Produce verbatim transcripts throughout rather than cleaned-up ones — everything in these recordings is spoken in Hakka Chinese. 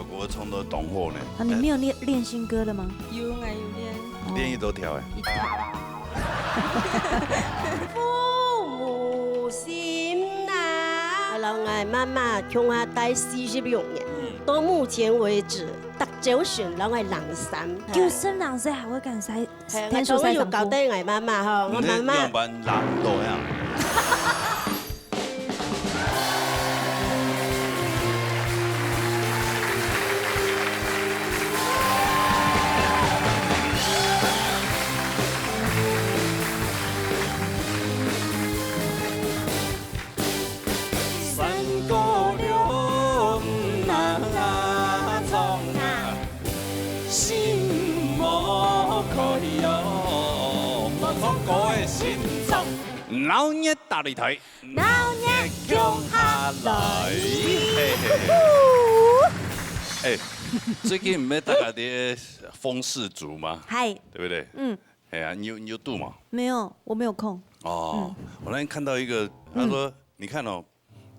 我唱到懂货呢。啊，你没有练，练新歌了吗？有，我有练。练一多条哎。一条。父母心呐。然后我妈妈共下戴四十六年，到目前为止，逐朝晨然后我冷衫。就算冷衫还会敢晒，嘿，天数晒长裤。我有交代我妈妈吼，我妈妈。你这样板冷到呀？ 闹热大擂台，闹热共下来。嘿嘿嘿。哎，最近毋是大家在封世足吗？嗨。对不对？嗯。哎呀，你有，你有度吗？没有，我没有空。哦，我那天看到一个，他说，你看哦，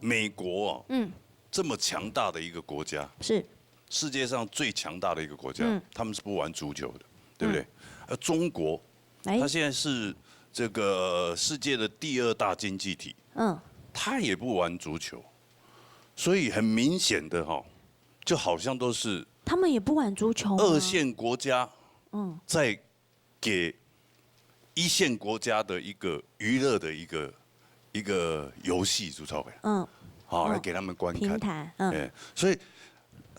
美国哦，嗯。这么强大的一个国家，是。世界上最强大的一个国家，嗯。他们是不玩足球的，对不对？嗯。而中国，哎。它现在是这个世界的第二大经济体，嗯。它也不玩足球，所以很明显的哈，就好像都是他们也不玩足球吗？二线国家，嗯。在给一线国家的一个娱乐的一个，一个游戏，主操委。嗯。好，哦，来给他们观看。平台，嗯。哎，所以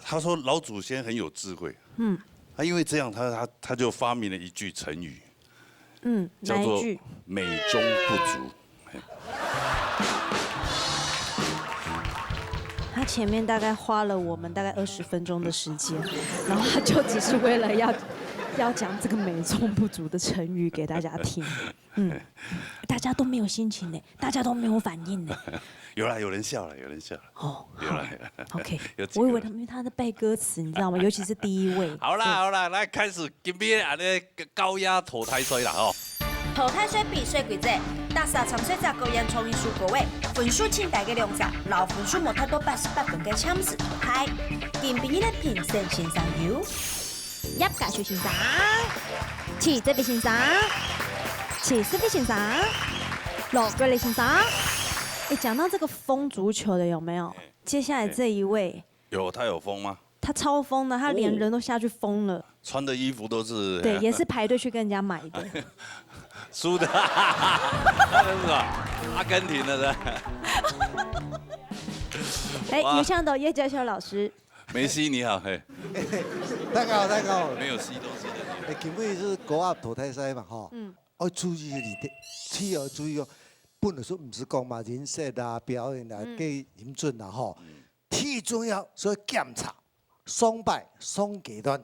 他说老祖先很有智慧。嗯。他因为这样，他，他，他就发明了一句成语，嗯，叫做哪一句？美中不足。嘿。他前面大概花了我们大概二十分钟的时间，然后他就只是为了要，要讲这个美中不足的成语给大家听。嗯，大家都没有心情呢，大家都没有反应呢。有啦，有人笑了，有人笑了。哦，有啦，好，有啦。OK，有几个人。我以为他，因为他在背歌词，你知道吗？尤其是第一位。好啦，对。好啦，来开始今天俺的高压淘汰赛啦吼。淘汰赛比赛规则，逐三场赛者各演唱一首歌个，分数最低个两隻，摎分数無達到八十八分个champion淘汰。今晡日个评审先生有葉嘉修先生、徐哲偉先生、徐思偉先生、羅國立先生。哎，讲到这个疯足球的有没有？哎。接下来这一位，有，他有疯吗？他超疯的，他连人都下去疯了。哦。穿的衣服都是，对，也是排队去跟人家买的。输的，那是什么？阿根廷的是吧？哎，哇。有看到叶嘉修老师。梅西你好，嘿。大家好，大家好。没有吸东西的你。哎，今晡日是高压淘汰赛嘛，吼。嗯。要注意的，你得，需要注意哦。本来说毋是讲嘛，人设啊、表演啊，嗯。个音准啊，吼。嗯。 最重要，所以檢查，上擺、上階段，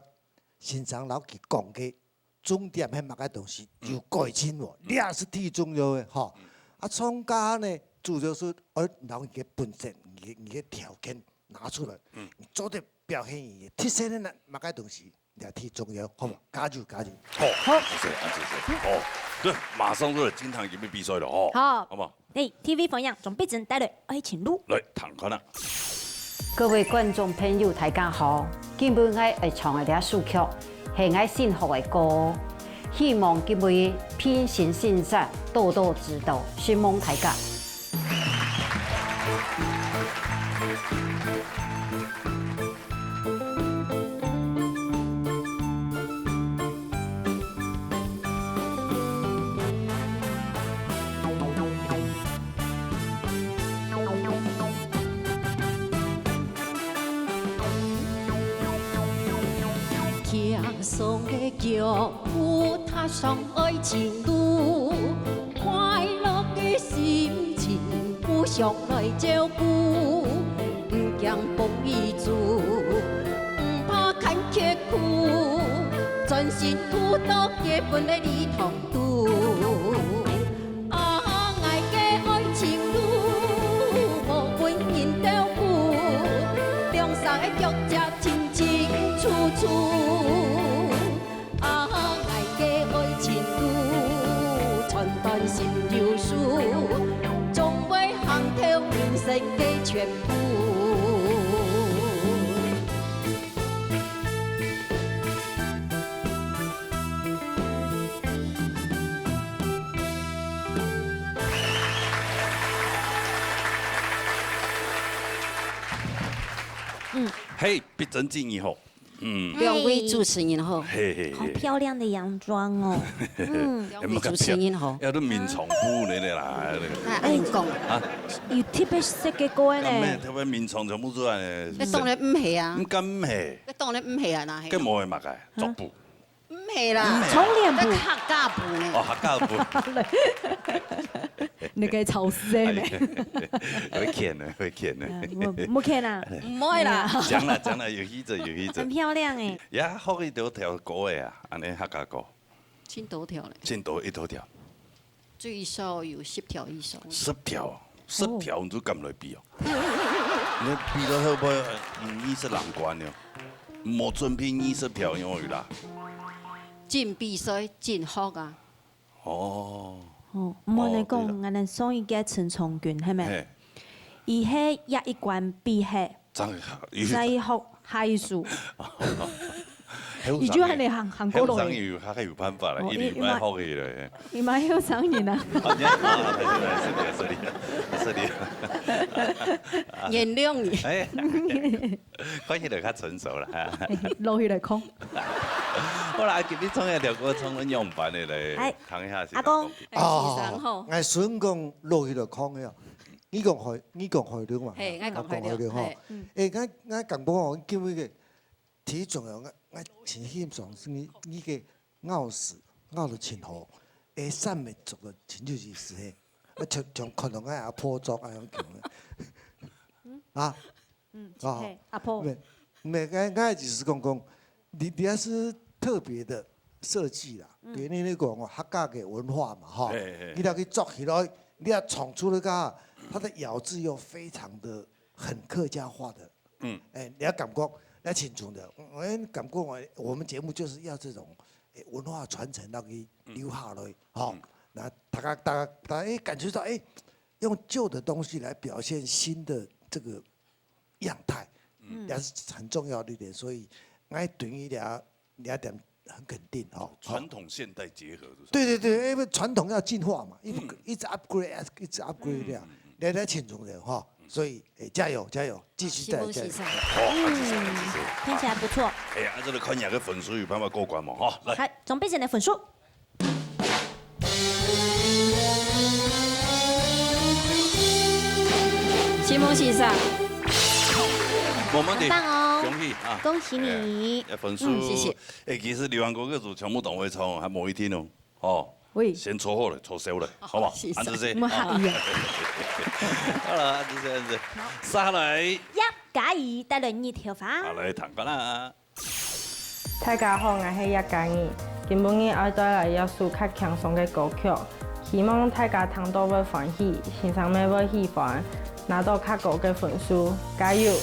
先生摎佢講个重點係麼个東西，嗯。有改進無？嗯。這係最重要个，吼。嗯。啊，參加呢，主要係愛摎你个本質、你个，你个條件拿出來，嗯。你做得表現你个特色係哪，麼个東西。 你看，最重要，好無？加油，加油！好，好。謝謝，謝謝。好，對，馬上就來進行一個比賽了，吼。好。好不好？哎，T V朋友，準備好，帶來愛情路。來，聽看啊。各位觀眾朋友，大家好！今晡𠊎愛唱个這首曲，係𠊎新學个歌，希望各位評審先生多多指導，承蒙大家。 輕鬆个腳步踏上愛情路，快樂个心情 互相來照顧，毋驚風雨阻，毋怕坎坷苦，專心渡到結婚个旅途肚。啊，𠊎个愛情路，無分人照顧，兩儕个腳跡清清楚楚。 啊，𠊎个愛情路，寸斷心有數，總會行透人生个全部。嘿，必爭之二號。嗯，兩位主持人好。嘿嘿嘿。好漂亮的洋裝哦。嗯，兩位主持人好。要都眠床鋪來的啦，那個。哎，恁講。啊，有特別設計過的呢。敢咩？特別眠床全部出來呢。該當然毋係啊。毋敢毋係。該當然毋係啊，哪係？該無會嘛个，桌布。 毋係啦，窗簾布。該客家布呢？哦，客家布。你可以吵死咩？會譴的，會譴的。啊，我，我譴啊。毋會啦。講啦，講啦，有氣質，有氣質。很漂亮欸。呀，好一條條歌的啊，恁呢客家歌。真多條咧。真多一條條。 最少有十條以上。十條，十條你就敢來比哦？你比到後尾，嗯，二十人關了，無準備二十條因為啦。真比賽，真學啊。哦。哦，毋好你講，哦，對了。𠊎等上一屆陳松君，係咪？嘿。佢係這一關比係 正，再學下一首。你就還得行，行過來。後生有，佢還有辦法啦，哦，一定愛學起來。你嘛有生人啊。啊，你看，啊，失禮，失禮，失禮。原諒你。哎，看起來較成熟了。落去來看。好啦，今日唱一條歌，唱到仰般的來，哎，聽一下先。阿公。哎，先生好。哦，𠊎想講落去來看个啊。 你講海，你講海陸嘛？嘿，𠊎講海陸，我講海陸吼。嘿。嗯。誒，𠊎，𠊎感覺吼，今日个體育總要，𠊎，𠊎真欣賞是你，你个咬字，咬得真好，誒，三民族个真有意思嘿。𠊎常，常看到𠊎阿婆做恁樣講个。嗯。啊？嗯，哦。嘿，阿婆。毋係，毋係，𠊎，𠊎意思講講，你，你還是特別的設計啦。嗯。對，你，你講哦，客家个文化嘛，吼。嘿，嘿，嘿。你要去做起來，你要唱出那個，它的咬字又非常的很客家話的。嗯。哎，你要感覺，那清楚的，我感覺我，我們節目就是要這種，哎，文化傳承，那個留下來，嗯。吼。嗯。那大家，大家，大家，哎，感覺到，哎，用舊的東西來表現新的這個樣態，嗯。也是很重要的一點。所以，𠊎對於這，這點很肯定，吼。傳統現代結合，就是。對，對，對，因為傳統要進化嘛，一直，嗯。一直upgrade，一直upgrade這樣，嗯，嗯，嗯。來，來，請主持人，吼。所以，哎，加油，加油，繼續再，加油。好，啊，謝謝，謝謝。嗯，聽起來不錯。哎呀，啊，這個看一下个分數有辦法過關無？吼，來。好，總評審个分數。 承蒙先生。無問題，很棒哦。恭喜啊！恭喜你。哎，分數，嗯，謝謝。哎，其實流行歌曲全部都會唱，還無一定哦。哦，喂。先抽好了，抽燒了，好不好？謝謝。恁仔細，毋好客氣啊。好了，恁仔細，恁仔細。好。續下來。葉嘉儀帶來你條花。好，來，聽看啦。 大家好，𠊎係葉嘉儀。今晡日愛帶來一首較輕鬆个歌曲，希望大家聽到會歡喜，先生乜會喜歡，拿到較高个分數，加油！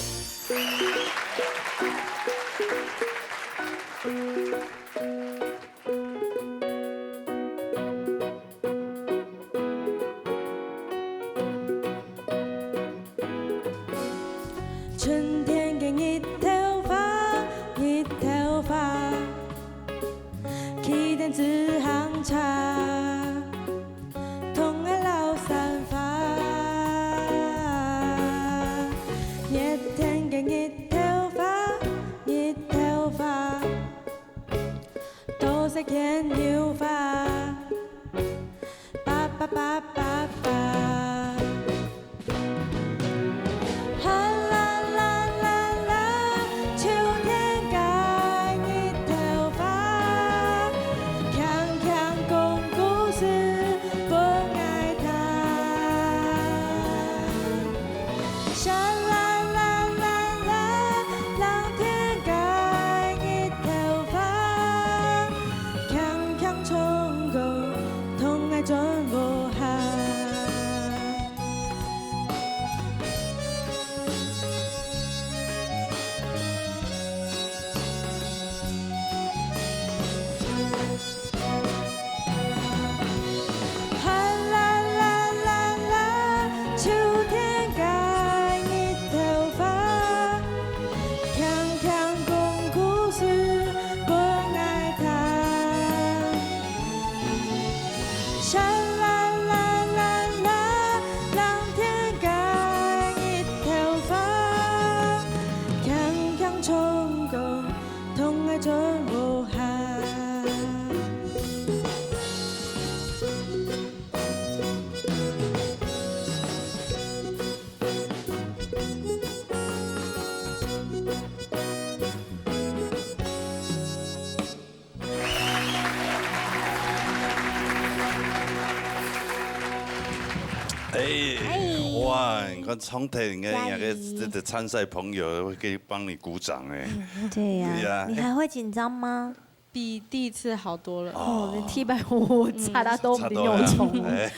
哎，你看唱台，你看那个这个参赛朋友会给帮你鼓掌哎。对呀，对呀。你还会紧张吗？比第一次好多了。哦，你踢白我，我差他都没有冲。哎，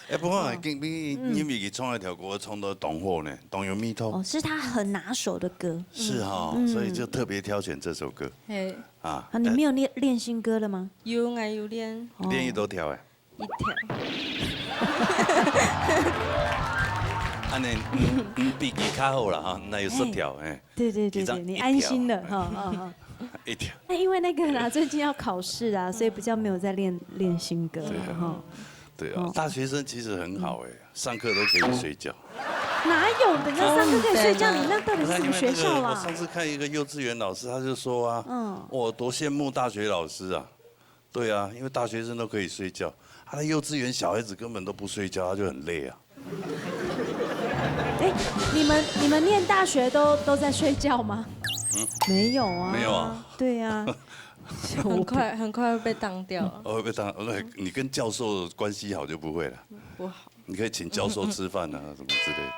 哎，不过今天因为佢唱一條歌，唱到當好呢，當有味道。哦，是他很拿手的歌。是哈，所以就特别挑选这首歌。嘿。啊，你没有练练新歌了吗？有，我有练。练一多条哎。 一条。安尼，嗯，嗯，比佢較好啦哈，那有十条，哎。对对对对，你安心了哈，哈哈。一条。那因为那个啦，最近要考试啊，所以比较没有在练练新歌了哈。对啊，大学生其实很好哎，上课都可以睡觉。哪有？人家上课可以睡觉，你那到底是什么学校啦？我上次看一个幼稚园老师，他就说啊，嗯，我多羡慕大学老师啊。 对啊，因为大学生都可以睡觉，他的幼稚园小孩子根本都不睡觉，他就很累啊。哎，你们你们念大学都都在睡觉吗？嗯，没有啊，没有啊。对啊，很快很快会被当掉了。哦，会被当，你跟教授关系好就不会了。不好。 你可以请教授吃饭啊，什么之类的。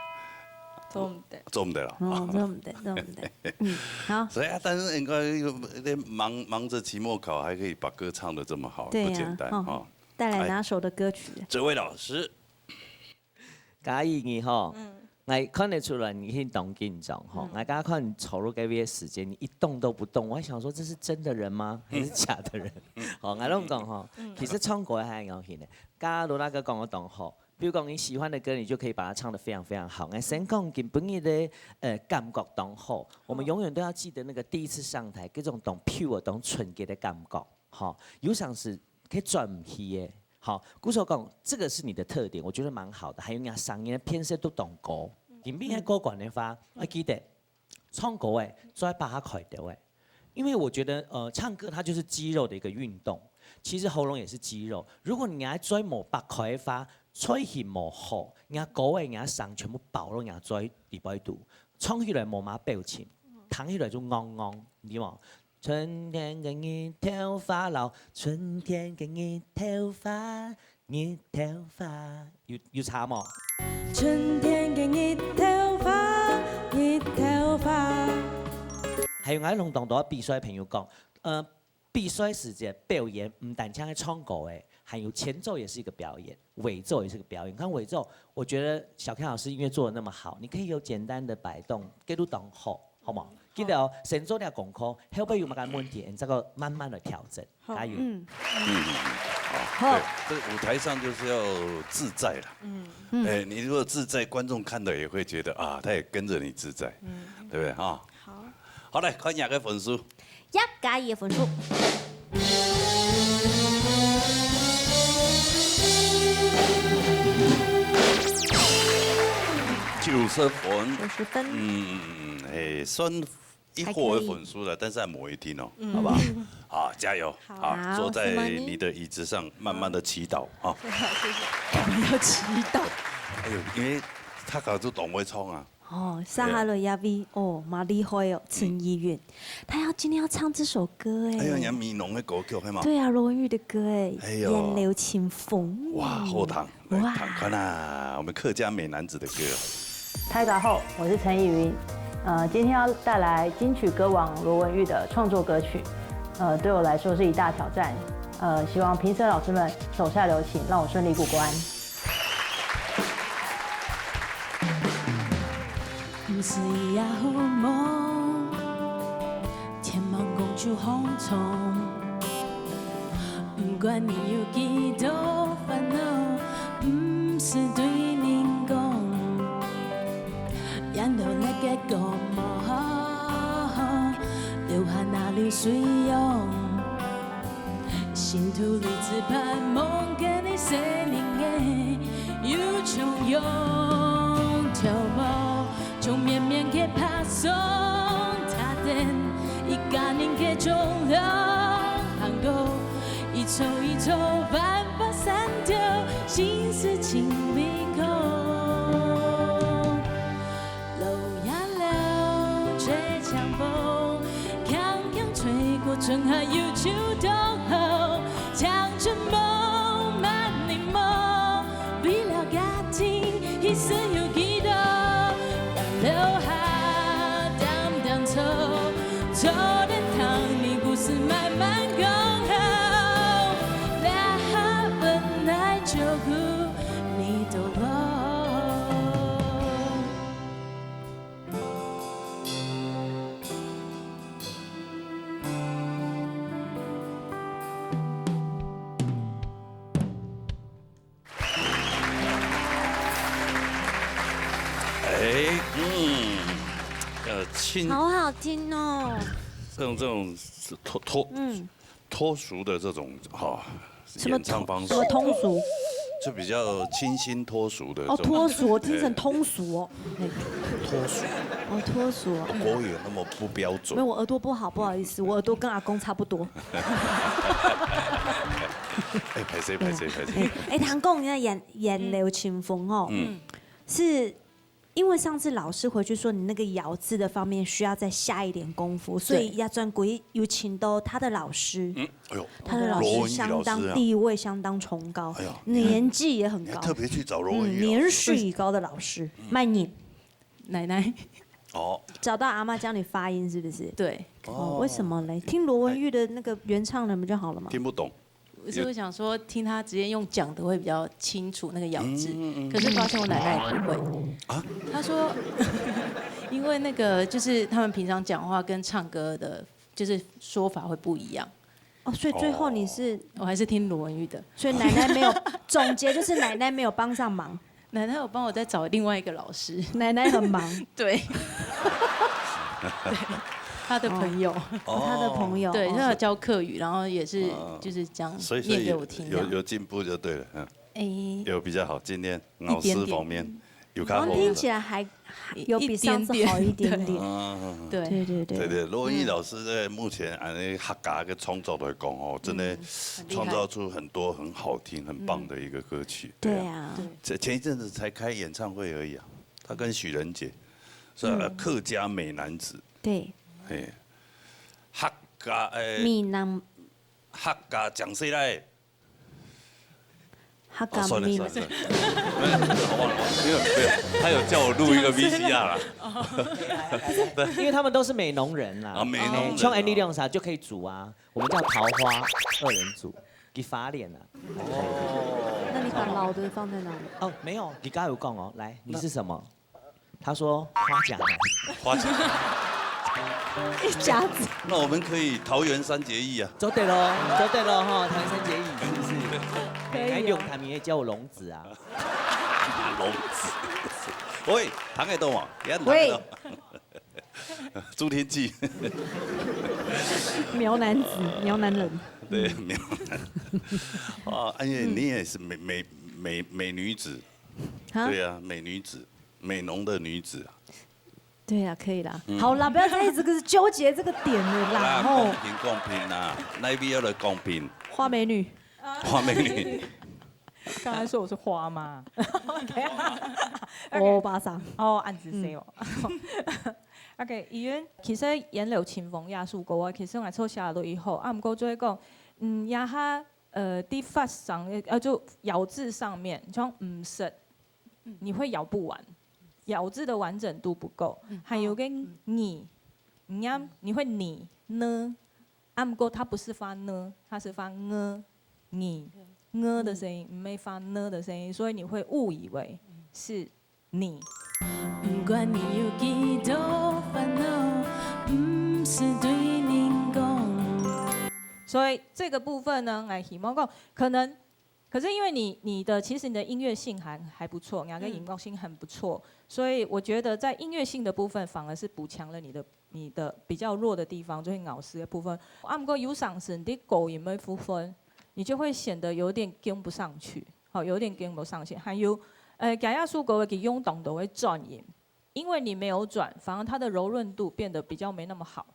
做毋得。做毋得了。哦，做毋得，做毋得。嗯，好。所以啊，但是应该有，忙，忙着期末考，还可以把歌唱得这么好，对呀，不简单哈。带来拿手的歌曲。这位老师。嘉怡你吼，嗯。我看得出来你一定当紧张吼，嗯。我刚刚看你走路该边的时间，你一动都不动，我还想说这是真的人吗？还是假的人？嗯。好，我跟你讲吼，嗯。其实唱歌还很有趣的。刚刚罗大哥讲个当好， 比如讲你喜欢的歌，你就可以把它唱得非常非常好。哎，先讲今晡日的，呃，感觉当好。我们永远都要记得那个第一次上台，那种当pure、当纯洁的感觉，哈，有常是可以转毋去的。好，故所讲，这个是你的特点，我觉得蛮好的。还有你声音的辨识度当高，你明天过关的话，要记得，唱歌诶，嘴巴还开掉诶。 因为我觉得，呃，唱歌它就是肌肉的一个运动，其实喉咙也是肌肉。如果你个嘴無擘開个話，吹氣無好，你个歌个你个聲全部爆落你个嘴裡背肚，唱起來無麼表情，聽起來就戇戇，對無？春天个日頭花落，春天个日頭花，日頭花，有，有差無？春天个日頭花，日頭花。還有𠊎摎當多比賽个朋友講，呃， 比賽時節表演毋單淨係唱歌誒，還有前奏也是一個表演，尾奏也是個表演。你看尾奏，我覺得小Ken老師音樂做得那麼好，你可以有簡單的擺動，給到當好，好嗎？記得哦，先做點功課，後背有麼个問題，你再過慢慢的調整，好。加油。嗯。嗯，嗯，嗯，好，好。對，這個舞台上就是要自在啦。嗯。哎，你如果自在，觀眾看了也會覺得啊，他也跟著你自在，嗯。對不對？哈。好。好，來看你个分數。 一加二个分數。九十分。九十分。嗯，嗯，嗯，嘿，算一个分數了，但是還無一定哦，好不好？好，加油！好，好，坐在你的椅子上，慢慢的祈禱啊。謝謝。幹嘛要祈禱？哎呦，因為他搞出當會唱啊。 哦，撒哈拉亞威，哦，蠻厲害哦，陳依韻，她要今天要唱這首歌哎。哎呀，人家美濃的歌曲，係嘛？對啊，羅文玉的歌哎，哎呦。《遠流清風》。哇，好聽，來，哇。聽看啊，我們客家美男子的歌哦。大家好，我是陳依韻，呃，今天要帶來金曲歌王羅文玉的創作歌曲，呃，對我來說是一大挑戰，呃，希望評審老師們手下留情，讓我順利過關。 毋使一夜好夢，天茫公主紅蟲。毋管你有幾多煩惱，毋使對人講，沿路來个個夢，留下那流水湧。 心肚裡只盼望跟你生命个有重陽頭毛，從綿綿个白霜打等，一家人个重量行過，一座一座萬八山頭，心事情未講。 路也了，吹強風，強強吹過，春夏有秋冬後，青春夢，萬里夢，為了家庭，一生有嗯，呃，轻好好听哦。这种这种脱脱嗯，脱俗的这种哈什么演唱方式什，么通俗？就比较清新脱俗的哦，这种脱俗，我听成通俗哦。哎脱俗，哦，脱俗哦。国语有那么不标准没有，。我耳朵不好，不好意思，我耳朵跟阿公差不多。哎，拍谁拍谁拍谁。哎，唐公，你的眼眼流清风哦，嗯，是因为上次老师回去说你那个咬字的方面需要再下一点功夫，所以对要专归有请到他的老师，嗯，哎呦，他的老罗文玉师相当老师啊地位相当崇高哎呀，年纪也很高你还特，别去找罗文嗯，玉老师。年岁高的老师，慢念。奶奶，哦，找到阿妈教你发音是不是？对，哦，为什么嘞？听罗文玉的那个原唱人不就好了吗？听不懂。我是想说听他直接用讲的会比较清楚那个咬字，嗯嗯嗯可是发现我奶奶也不会。啊她说，因为那个就是他们平常讲话跟唱歌的，就是说法会不一样。哦，所以最后你是，我还是听罗文玉的，所以奶奶没有，总结就是奶奶没有帮上忙，奶奶有帮我再找另外一个老师，奶奶很忙。对，对，他的朋友，哦，他的朋友，对，哦他有教客语，然后也是哦就是讲所以所以念给我听这样。有有进步就对了，嗯，哎，有比较好。今天一点点老师方面有看好然后听起来还有比上次好一点点。嗯，对对对对对对，罗文玉老师在目前按呢客家个创作来讲哦，真的很厉害创造出很多很好听、很棒的一个歌曲。对啊，对前前一阵子才开演唱会而已啊，他跟许仁杰是啊客家美男子，对，嘿，客家诶，闽南客家讲谁来？客哦，算了家算了，算了，没有，好忘了，没有没有，他有叫我录一个 V C R 啦。因为他们都是美浓人啦，啊美浓人像 Andy 亮啥就可以组啊，我们叫桃花二人组，给发脸啊。那你把老的放在哪里？哦，没有，你刚刚有讲哦，来，你是什么？他说花甲男，花甲，一甲子。那我们可以桃园三结义啊。做对喽，做对喽哈，桃园三结义是不是？可以啊来用他们也叫我龙子啊。龙子。喂，谈得懂吗？也谈得懂。朱天际，苗男子，苗男人。对，苗男。啊，而且你也是美美美美女子，啊对啊，美女子，美浓的女子啊。对啊，可以啦。好啦，不要再一直纠结这个点了啦。好啦，吼公，平公平啊，那边要来公平，花美女，花美女。刚才说我是花吗？欧巴桑。哦，恁仔細哦。OK，怡雲，其實《煙柳清風》這首歌啊，其實𠊎就寫到以後，啊，毋過就係講，嗯，這下呃，在發聲，呃，就咬字上面，像毋識，你會咬不完，咬字的完整度不夠。還有个你，你要你會你呢，啊，毋過它不是發呢，它是發呢，你呢的聲音，毋係發呢的聲音，所以你會誤以為是你。不管你有幾多煩惱，毋使對人講。所以這個部分呢，𠊎希望講，可能，可是因為你你的其實你的音樂性還還不錯，你那個音樂性很不錯，所以我覺得在音樂性的部分反而是補強了你的你的比較弱的地方，就是咬字的部分。啊，毋過有常時你的高音的部分，你就會顯得有點跟不上去，好，有點跟不上去。還有，呃，這一首歌佢用當多个轉音，因為你沒有轉，反而它的柔韌度變得比較沒那麼好。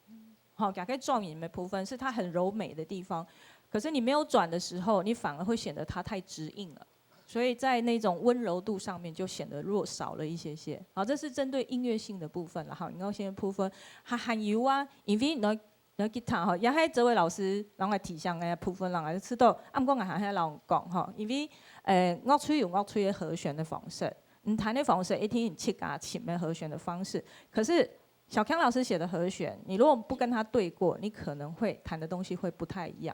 好，這個轉音的部分是它很柔美的地方，可是你沒有轉的時候，你反而會顯得它太直硬了。所以在那種溫柔度上面就顯得弱少了一些些。好，這是針對音樂性的部分了哈，音樂性的部分，還還有啊，因為你你吉他哈，也係這位老師，然後提醒个部分，讓人知道，啊，毋過𠊎還係讓講哈，因為，呃，樂隊有樂隊的和弦的方式，你彈的方式一定有自家尋的和弦的方式，可是小強老師寫的和弦，你如果不跟他對過，你可能會彈的東西會不太一樣。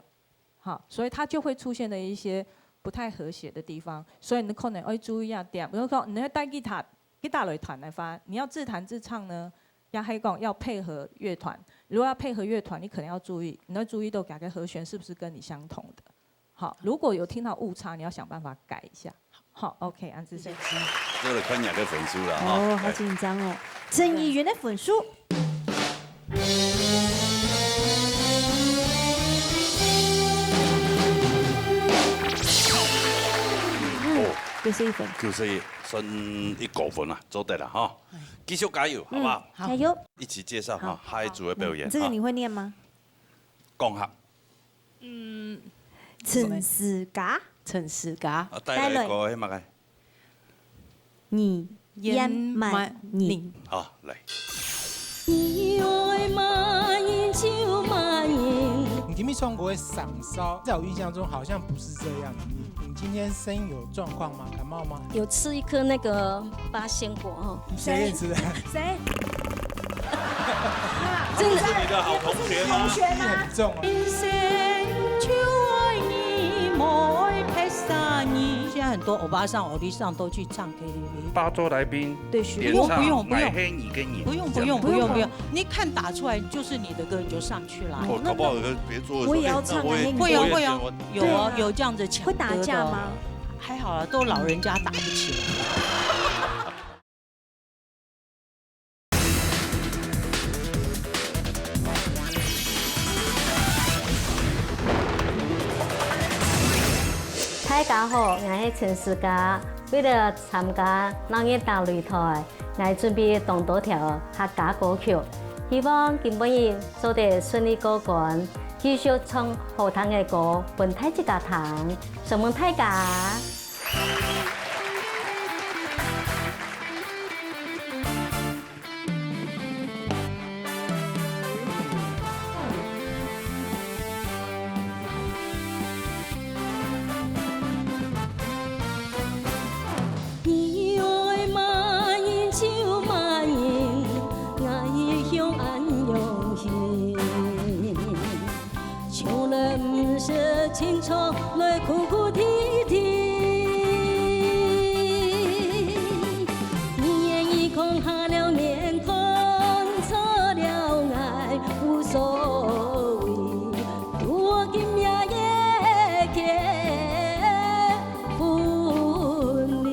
好，所以它就會出現了一些不太和諧的地方，所以你可能要注意一點。比如說，你要帶吉他，吉他來彈的話，你要自彈自唱呢，也係講要配合樂團。如果要配合樂團，你可能要注意，你要注意到這個和弦是不是跟你相同的。好，如果有聽到誤差，你要想辦法改一下。好，OK，恁仔細。這个看你个分數了哈。哦，好緊張哦。陳奕迅个分數。嗯，九十一分。九十一，算一高分啦，做得了哈。繼續加油，好不好？好。加油。一起介紹哈，好。下一組的表演。嗯，這個你會念嗎？哈。講哈。陳思嘉。陳思嘉。啊，帶來一個，係麼个？ 你，煙慢人。好，來。你愛慢人就慢人。你今天唱歌會上燒，在我印象中好像不是這樣。你，你今天聲音有狀況嗎？感冒嗎？有吃一顆那個八仙果哦。誰給你吃的？誰？真的。是你的好同學嗎？同學嗎？很重啊。人生就愛你，莫撇下你。現在很多歐巴桑、歐弟桑都去唱 K T V。八桌來賓，對，許願。點唱不用，不用，買黑你给你，不用，不用，不用，不用。你看打出來就是你的歌，你就上去啦。我搞不好有个别桌的说，我也要唱啊，哎，那我也，哎，你会哦，会哦，我也点，有哦，对啊。有这样子抢歌的哦。会打架吗？还好啦，都老人家打不起来。 大家好，𠊎係陳思嘉。為了參加鬧熱打擂台，𠊎準備當多條客家歌曲，希望今晡日做得順利過關，繼續唱好聽个歌分大自家聽。承蒙大家！ 你愛慢人就慢人，𠊎一向恁用心。 從來毋識清楚來哭哭啼啼。你願意放下了眼，看錯了𠊎無所謂，渡過今夜个劫。 分離。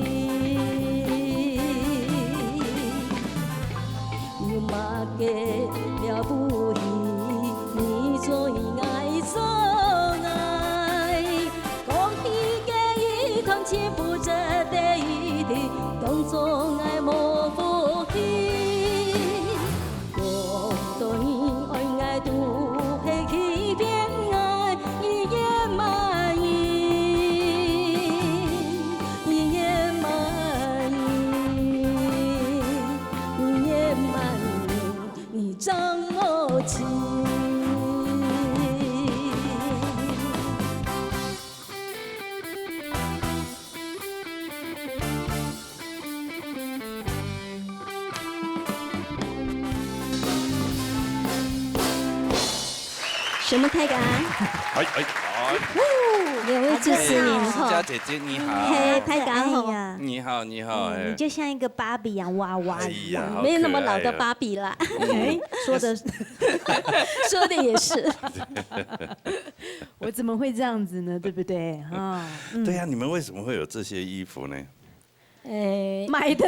有麼个了不起？你做你，𠊎做𠊎。過去个一段情不值得一提，當作𠊎無福氣。 什麼泰嘎？哎，哎，哎。有位主持人吼。思嘉姐姐，你好。嘿，大家好。哎呀。你好，你好，嗯，哎。你就像一個芭比一樣，娃娃一樣。哎呀，好可愛啊。沒有那麼老的芭比啦。嗯。哎，說的，說的也是。我怎麼會這樣子呢？對不對？啊，嗯。對呀，你們為什麼會有這些衣服呢？ 呃，買的。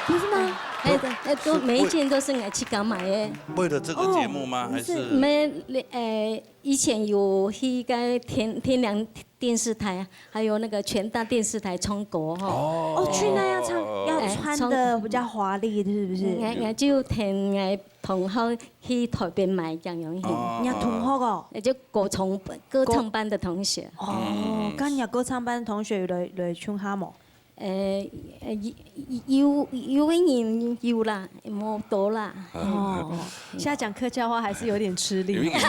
不是嗎？哎，哎，都，每一件都是𠊎自家買的。為了這個節目嗎？哦，還是？不是。沒，呃，以前有去該天，天良電視台，還有那個全大電視台唱歌吼。哦。哦，去那要唱，哦，哦，哦。要穿得比較華麗，哎，唱，是不是？嗯，𠊎，𠊎就聽𠊎同學去台北買這樣樣去。哦，哦，哦。你同學哦？那就歌唱，歌唱班的同學。哦，嗯。跟你歌唱班同學有來，來唱下無？ 呃，呃，有，有，有个人有啦，無多啦。哦，現在講客家話還是有點吃力。因為，因為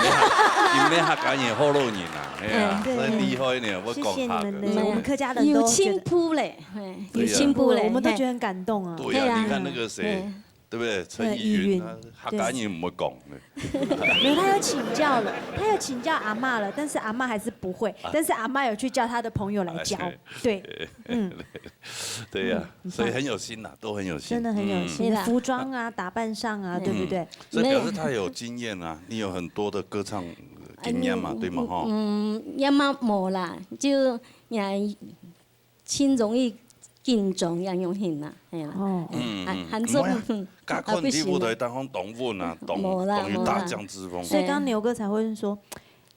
客家人好老人啊，哎呀，嗯。真厲害呢，我講客家。謝謝你們呢，我們客家人都覺得有進步嘞，嘿，對呀。有進步嘞，我們都覺得很感動啊。對呀，嘿啊。你看那個誰，嘿。 對不對？陳奕迅，對，奕迅，他，他趕緊沒講。對。沒有，他有請教了，他有請教阿嬷了，但是阿嬷還是不會，啊。但是阿嬷有去叫他的朋友來教。哎，對。嗯。對呀，嗯，很棒。所以很有心吶，都很有心。真的很有心，嗯。對啦。服裝啊，打扮上啊，嗯。對不對？嗯。所以表示他有經驗啊，你有很多的歌唱經驗嘛，哎，對嗎？哈。嗯，也嘛無啦，就也盡容易緊張，恁樣形啊，係啦。哦。嗯，嗯，還，還做，毋會啊，嗯，較看你舞台當中當穩啊，當，無啦，當有大將之風。無啦。所以剛剛牛哥才會問說，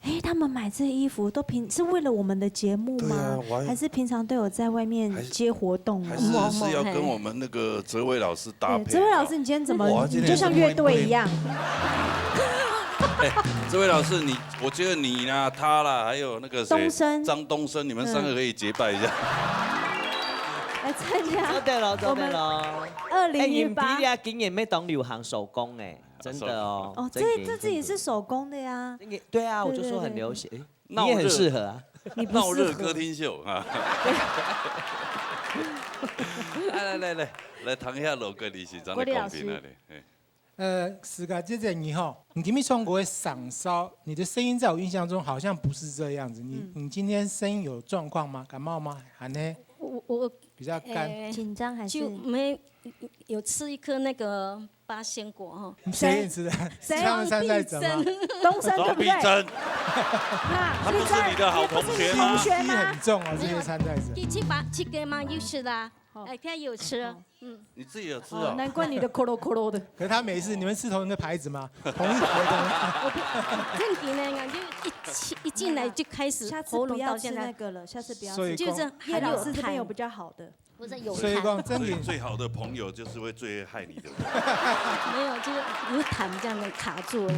誒，他們買這衣服都平，是為了我們的節目嗎？對啊，我還，還是平常都有在外面接活動啊？還是，還是，是要跟我們那個哲維老師搭配啊？對，哲維老師，你今天怎麼，我今天你就像樂隊一樣？是不能，不能。哎，哲維老師，你，我覺得你啦，他啦，還有那個誰，東升。張東升，你們三個可以結拜一下。嗯。來參加做得咯，做得咯。我們二零一八。哎，你們比利亞今年沒當流行手工哎。 真的哦，哦，這，真的，這，這也是手工的呀。真的，對啊，對，我就說很流行，對，對，對。誒，你也很適合啊。鬧熱，你不適合。鬧熱歌廳秀啊。來，來，來，來，來談一下老歌，你是怎樣講起來的？國立老師。誒。呃，思嘉姐姐你好，你今天唱歌的嗓音，你的聲音在我印象中好像不是這樣子。你，嗯。你今天聲音有狀況嗎？感冒嗎？還呢？我，我，比較乾。誒，緊張還是？就沒，有吃一顆那個 八仙果哈。誰給你吃的？誰？是他們參賽者嗎？張必珍。東升對不對？張必珍。啊，他不是你的好同學嗎？是張必珍。心機很重哦，這些參賽者。第七把，七个嘛，有吃啦。好。哎，他有吃，好。嗯。你自己有吃哦？哦，難怪你的咯咯咯咯的。可是他每次，你們吃同一個牌子嗎？同一牌的嗎？正經的，感覺一起，一進來就開始喉嚨到現在。下次不要吃那個了，下次不要吃。所以講，就是還有痰。葉老師這邊有比較好的。 不是有痰。所以講，正經，最，最好的朋友就是會最害你的。沒有，就是有痰這樣的卡住了，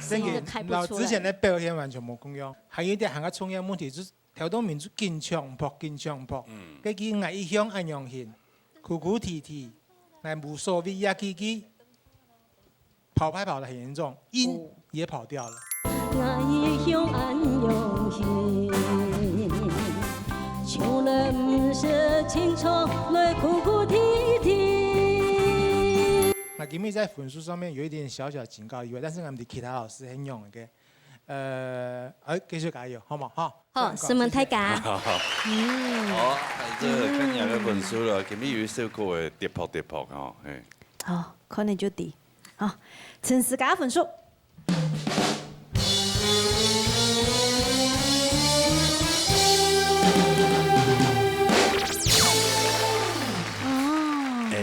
聲音就開不出來。正經，老師之前个表現完全無共樣，還有一點還較重要的問題，就是頭到尾就緊唱拍，緊唱拍。嗯。該佢𠊎一向恁樣形，哭哭啼啼，𠊎無所謂，呀，佢，佢 跑拍跑得很嚴重，音也跑掉了。哦。𠊎一向恁樣形，從來毋識清楚，來哭哭啼啼。那今日在分數上面有一點小小警告以外，但是𠊎毋知其他老師係仰般个。呃，哎，繼續加油，好無？好。 好，承蒙大家。嗯。好，這个看你个分數了，今日有一首歌會跌破跌破吼，嘿。好，可能就知。好，陳思嘉分數。哦。哎，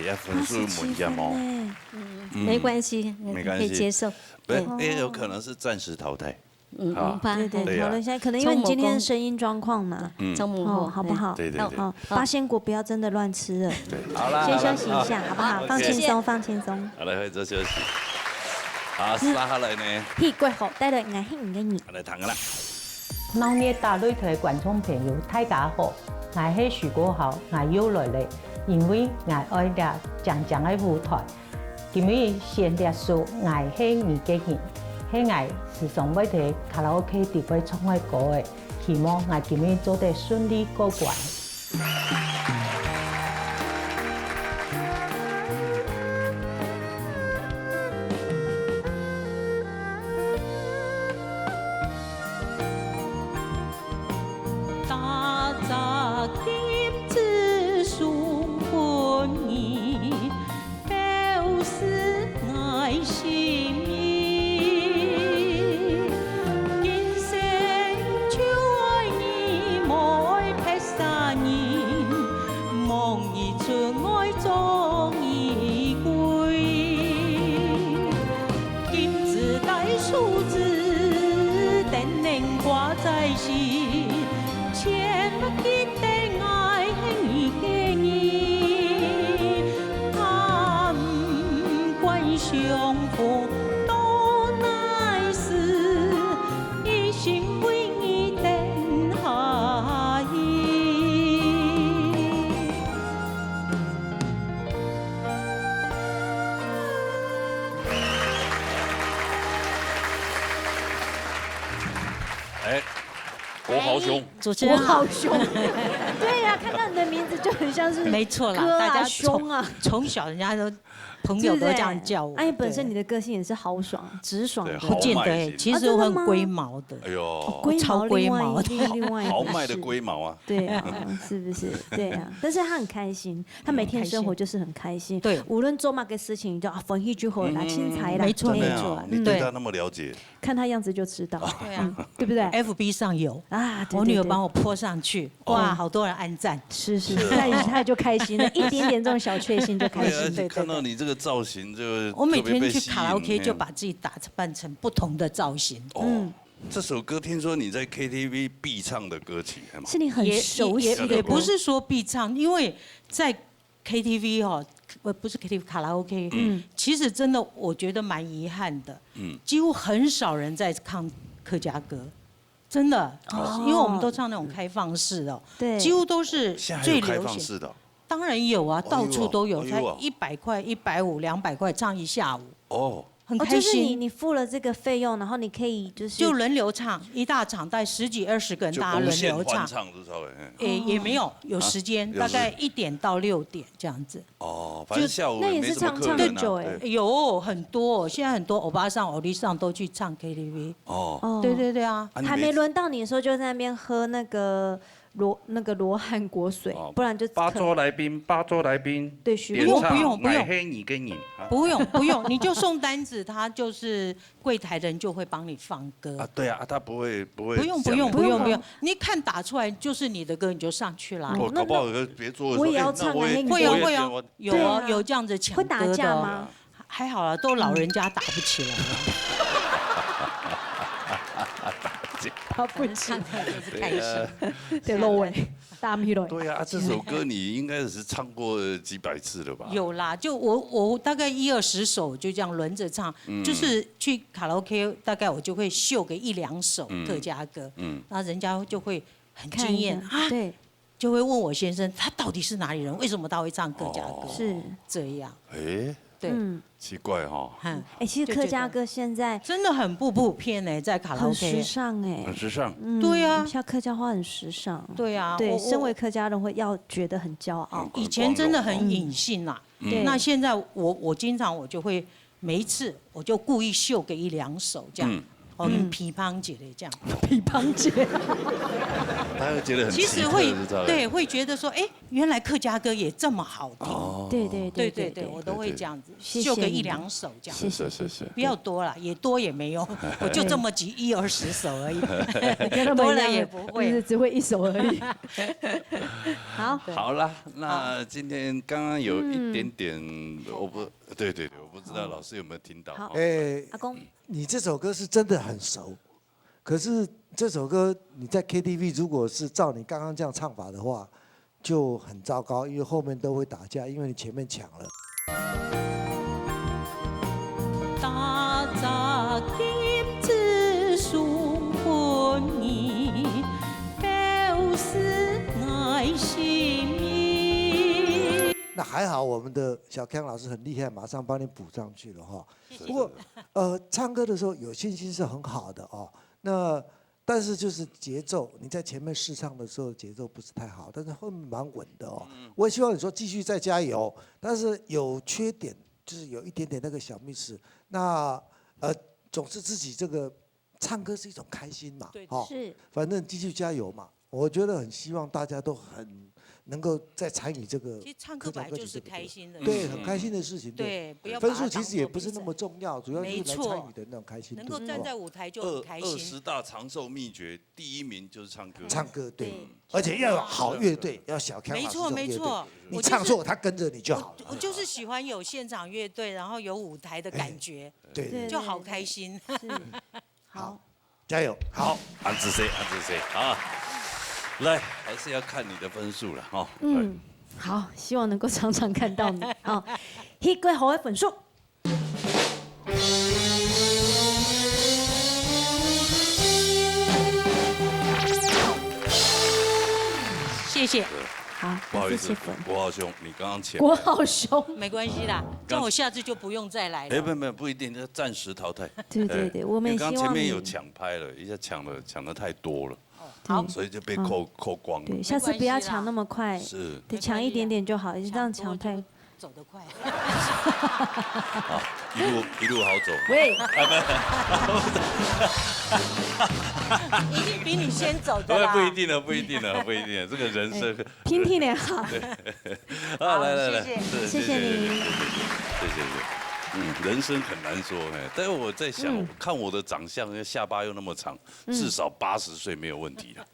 要分數問一下嗎？八十七分呢。嗯，嗯，沒關係，沒關係。可以接受。不，對。也有可能是暫時淘汰。 嗯，好。好吧。對，對，對啊。討論一下，可能因為你今天的聲音狀況嘛。嗯。中午後，哦，好不好？對，對，對。好，八仙果不要真的亂吃了。對。好啦，先休息一下，好啦。好不好？OK。放輕鬆，謝謝。放輕鬆。好，來，回做休息。好，接下來呢？戲過後，帶來愛幸運个人。好，來，聽个啦。鬧熱打擂台个觀眾朋友，大家好，𠊎係徐國豪，𠊎又來了，因為𠊎愛這靚靚个舞台。 今日選這首《𠊎係你个人》，係𠊎時常會在卡拉OK裡背唱个歌仔，希望𠊎今日做得順利過關。 哎，國豪兄。哎，主持人好。國豪兄。對呀，看到的名字就很像是没错啦，哥啊、大家从兄啊，从小人家都朋友都这样叫我。对不对？哎，本身你的个性也是豪爽、直爽的。对，豪迈型。不见得欸，其实我很龟毛的。啊，真的吗？哎呦。哦，龟毛，超龟毛的。另外一，另，另外一回事。豪迈的龟毛啊。对啊，是不是？对啊，但是他很开心，他每天生活就是很开心。很开心。对。无论做么个事情，就啊，欢喜就好啦，嗯，轻松啦，没错，没错。真的啊，你对他那么了解。嗯。看他样子就知道。对啊。嗯，对不对？F B 上有。啊，对，我女儿帮我 po 上去，对，对。哇，哦。好多人按赞。是，是，是。那他就开心了，一点点这种小确幸就开心。对，而且看到你这个造型就特别被吸引，我每天去卡拉OK就把自己打扮成不同的造型。嗯。哦，这首歌听说你在K T V 必唱的歌曲，是吗？是你很熟悉的歌。也，也，也不是说必唱，因为在 K T V 哦，呃，不是K T V，卡拉OK，嗯。其实真的我觉得蛮遗憾的，嗯。几乎很少人在唱客家歌，真的，哦。因为我们都唱那种开放式的哦，对。几乎都是最流行。现在还有开放式的哦？当然有啊，哎呦，到处都有，哎呦啊。才一百块、一百五、两百块唱一下午。哦。很开心。哦，就是你，你付了这个费用，然后你可以就是就轮流唱，一大场大概十几二十个人，就无限欢唱，大家轮流唱。是不是？哎，嗯。也没有，有时间，啊，有时，大概一点到六点这样子。哦，反正下午也没什么客人啊，那也是唱，唱很久哎。对。有，很多，现在很多欧巴桑、欧弟桑都去唱K T V。哦。哦。对，对，对啊。啊，你每次还没轮到你的时候，就在那边喝那个罗，那个罗汉果水，哦，不然就可能八桌来宾，八桌来宾，对，许愿。点唱，不用，不用，不用。买黑你给你，啊。不用，不用，你就送单子，他就是柜台的人就会帮你放歌。啊，对啊，啊，他不会，不会讲。不用，不用，不用，不用。你看打出来就是你的歌，你就上去啦。哦，那，搞不好有个别桌的说，我也要唱啊，哎，那我也，那我也点，会有，会有，我有哦，对啊。有这样子抢歌的哦。会打架吗？还好啦，都老人家打不起来了。打不起来。反正唱唱就是开心。对啊。对，落尾，打不起来。对啊，这首歌你应该是唱过几百次了吧？有啦，就我，我大概一二十首就这样轮着唱，嗯。就是去卡拉OK，大概我就会秀个一两首客家歌，嗯。嗯。那人家就会很惊艳，看一下，啊，对。就会问我先生，他到底是哪里人？为什么他会唱客家歌？哦。是。这样。哎，对。嗯。奇怪哈。嗯。哎，其实客家歌现在就觉得真的很不普遍哎，在卡拉OK。很时尚哎。很时尚。嗯，对啊。现在客家话很时尚。对啊，对，我，我身为客家人会要觉得很骄傲。嗯，以前真的很隐性啦。嗯。对。那现在我，我经常我就会，每一次我就故意秀个一两首这样。嗯。哦，嗯。平常姐的这样。平常姐。他会觉得很奇特，其实会，是不是？对，会觉得说，哎，原来客家歌也这么好听。哦。对，对，对，对，对，对，对。我都会这样子，谢谢你。秀个一两首这样。谢谢，谢谢。谢谢。不要多啦，也多也没有，我就这么几，一二十首而已。跟他们一样，多了也不会。就是只会一首而已。好。好啦，那今天刚刚有一点点，嗯。我不，对，对，对，我不知道老师有没有听到。好。哦。哎，阿公。你这首歌是真的很熟，可是这首歌你在K T V 如果是照你刚刚这样唱法的话，就很糟糕，因为后面都会打架，因为你前面抢了。大家金子送分你，表示爱心意。那还好，我们的小康老师很厉害，马上帮你补上去了哈。谢谢。不过，呃，唱歌的时候有信心是很好的哦。那但是就是节奏，你在前面试唱的时候节奏不是太好，但是后面蛮稳的哦。嗯。我也希望你说继续再加油，但是有缺点，就是有一点点那个小 miss。那，呃，总是自己这个唱歌是一种开心嘛，对。哈，是。反正继续加油嘛。我觉得很希望大家都很能够再参与这个客家歌曲这个部分。其实唱歌本来就是开心的事情。对，很开心的事情，对。对，不要把它当作，分数其实也不是那么重要，主要就是来参与的那种开心度，没错。能够站在舞台就很开心。好不好？二，二十大长寿秘诀，第一名就是唱歌。唱歌，对。对。而且要有好乐队，要小康老师这种乐队。没错，没错。你唱错，我就是，他跟着你就好了。我，我就是喜欢有现场乐队，然后有舞台的感觉，哎，对，对，对。就好开心。对，对，对。是。好。好。加油。好，恁仔細，恁仔細啊！来，还是要看你的分数了哈。嗯，好，希望能够常常看到你啊。一个好的分数。谢谢。好，不好意思，感谢谢粉。国豪兄，你刚刚前面，国豪兄。没关系啦，这样我下次就不用再来了。哎，没有，没有，不一定，就暂时淘汰。对，对，对，哎，我们也希望你，因为刚刚前面有抢拍了，一下抢了，抢得太多了。好，所以就被扣扣光了。对，下次不要抢那么快，是，对，抢一点点就好，这样抢太走得快。好，一路一路好走。喂，一定比你先走的不啦。不一定了，不一定了，不一定了，这个人生。听听点好。啊，来来来，谢谢是谢谢你谢谢谢谢谢谢。嗯，人生很难说哎，但是我在想，看我的长相，下巴又那么长，至少八十岁没有问题了。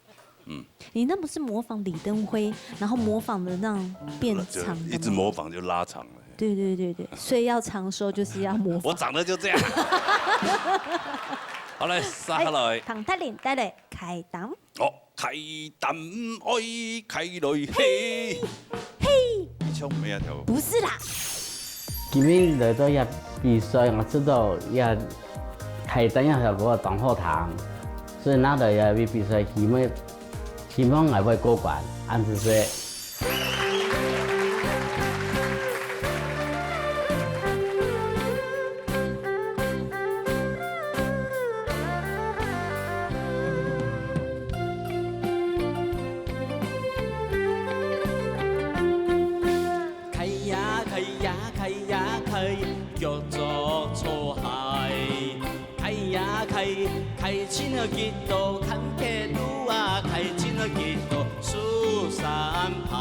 你那不是模仿李登辉，然后模仿的那样变就长的吗？一直模仿就拉长了。对对对对，所以要长寿就是要模仿。我长得就这样。好来，撒下来。唐太林带来开档。哦，开档，哎，开来嘿。嘿，你唱咩啊跳舞？不是啦，今日來到這比賽，我知道這開燈這效果當好聽，所以拿到這位比賽，希望希望𠊎會過關，恁仔細。開呀開呀開呀開，叫做草鞋。開呀開，開盡了幾多，看鐵路啊，開盡了幾多，樹山牌。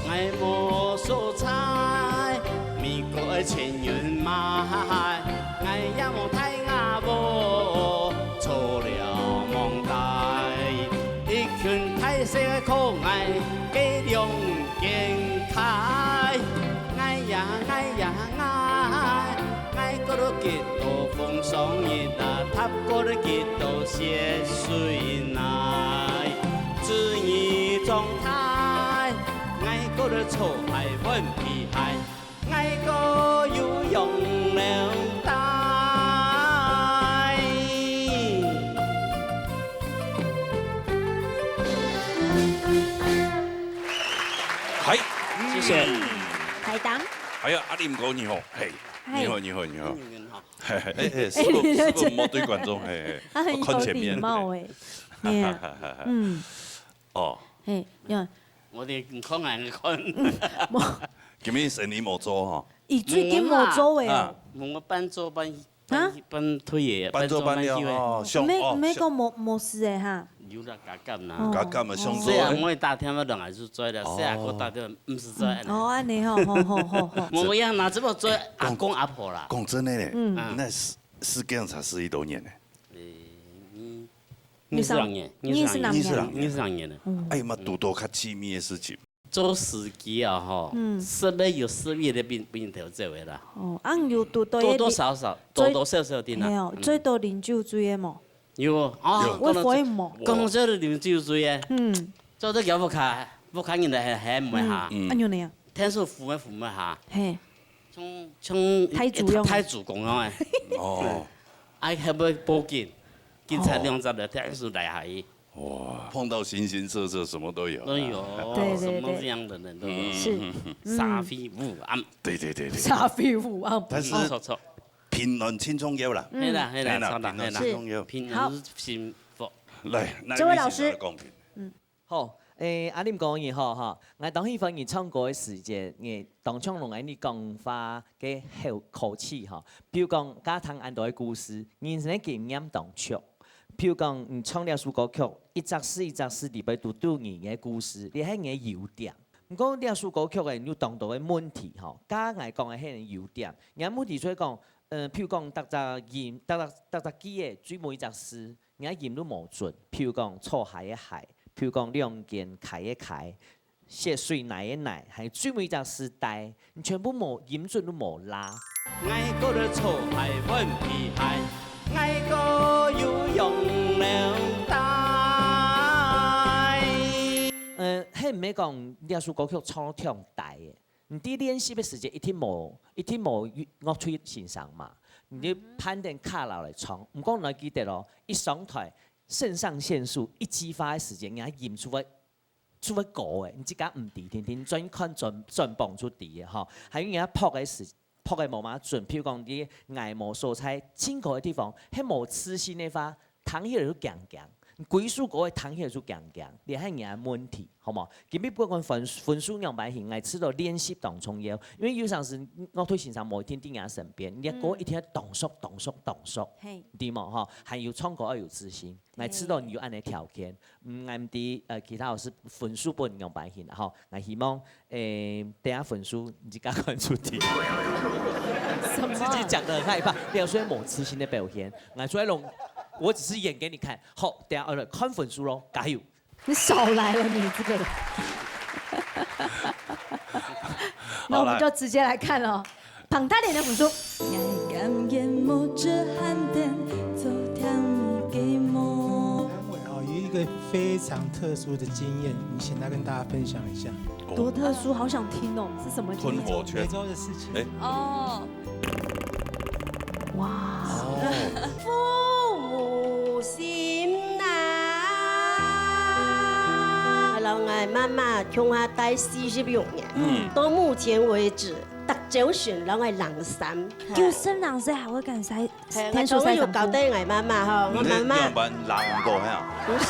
𠊎無所在，美國个千元買，𠊎也無大雅屋，坐了網袋。一群大細个靠𠊎，該兩間開。𠊎呀，𠊎呀，𠊎。 𠊎過了幾多風霜雨啊，踏過了幾多雪水泥。子女長大，𠊎過了草鞋換皮鞋，𠊎過有用了帶。嗨，謝謝。开档。还有阿林哥你好，嘿，嗨你好你好你好，你好。嘿嘿，哎哎，师傅师傅莫對觀眾，嘿嘿，他很有我看前面，礼貌哎。对啊，嗯，哦，嘿，有，我哋唔看眼看。我今日生意無做吼，伊最近無做哎啊，我半做半啊半半退耶，半做半了半做半休耶。哦，上哦，没没个模模式哎哈，有啦，加減啦哦。加減啊，上做細阿妹打電話來係做啦，細阿哥打電話毋係做。哦，安尼吼，好好好好，無一樣啦，只不過做阿公阿婆啦。講真的咧，嗯嗯那是是這樣才十一多年呢，你是人耶，你是人你是人你是人耶呢。嗯，哎嘛，堵到較親密的事情，做司機啊吼，嗯十月有十月的並並頭這位啦，哦，啊有堵到多多少少最多多少少的啦。嘿哦，最多啉酒醉的無？有啊，會會無？講到啉酒醉耶，嗯，做得叫屋下屋下人來喊喊一下，嗯啊有呢，天數扶一扶一下，嘿，像像太子用太子公樣誒，哦，哎，還會報警，警察兩隻來天數來下去，哇，碰到形形色色，什麼都有，都有，對對什麼對樣的人都有，嗯是，三飛五暗，對對對對，沙飞虎啊，但是錯錯錯，平安輕鬆有啦，係啦係啦，嘿啦錯啦係啦平安輕鬆，有，平安是幸福。來，那這位老師你是哪個公平？好，誒，阿林哥你好哈，𠊎當喜歡你唱歌个時節，你當像攏愛你講話个口口氣哈。比如講，家庭恁多个故事，人生个經驗當足。比如講，你唱這首歌曲，一隻字一隻字裡背都都有你个故事，這係你个優點。毋過這首歌曲誒，有當多个問題吼，加𠊎講个係你个優點。你个問題就係講，呃，譬如講，逐隻音，逐隻逐隻句誒，最尾一隻字， 若音都無準，譬如講草鞋个鞋，譬如講兩間開个開，雪水泥个泥，還有最尾一隻字帶，你全部無音準都無拉。 𠊎過了草鞋換皮鞋，𠊎過有用了帶。呃，係毋係講這首歌曲唱到忒大个？你在練習个時節一定無，一定無樂隊先生嘛，你就攀等卡落來唱。毋過你愛記得哦，一上台，腎上腺素一激發个時節，人家音就會，就會高个，你自家毋知，定定轉看轉轉磅就知个吼。還有人家拍个時，拍个無嘛準，譬如講，你𠊎無所在，盡高个地方，係無自信个話，聽起來就驚驚，歸首歌个聽起來就驚驚，這係你个問題，好無？今日不管分分數仰般形，𠊎試著練習當重要，因為有當時樂隊先生無一定在你身邊，你个歌一定愛當熟、當熟、當熟，嘿，對無？吼，還有唱歌愛有自信，𠊎試著你有恁个條件，嗯，𠊎毋知呃其他老師分數分仰般形啦吼，𠊎希望誒等下分數你自家看出題。什麼？自己講得很害怕，表示無自信的表現。來，朱一龍，我只是演給你看。好，等下呃看分數咯，加油！你少來了，你這個人。那我們就直接來看了，彭泰蓮的分數。 𠊎甘願無遮寒天，做天母个某。南偉哦，有一個非常特殊的經驗，你請他跟大家分享一下。多特殊，好想聽哦，是什麼經驗？吞火圈梅。州的事情。哎哦，哇，哦，父母心呐。摎𠊎媽媽共下戴四十六年，嗯到目前為止，逐朝晨摎𠊎冷衫。就算冷水還會感覺係，天數𠊎就有曬衫褲。交代𠊎媽媽吼，我媽媽你這樣般冷過哈？不是。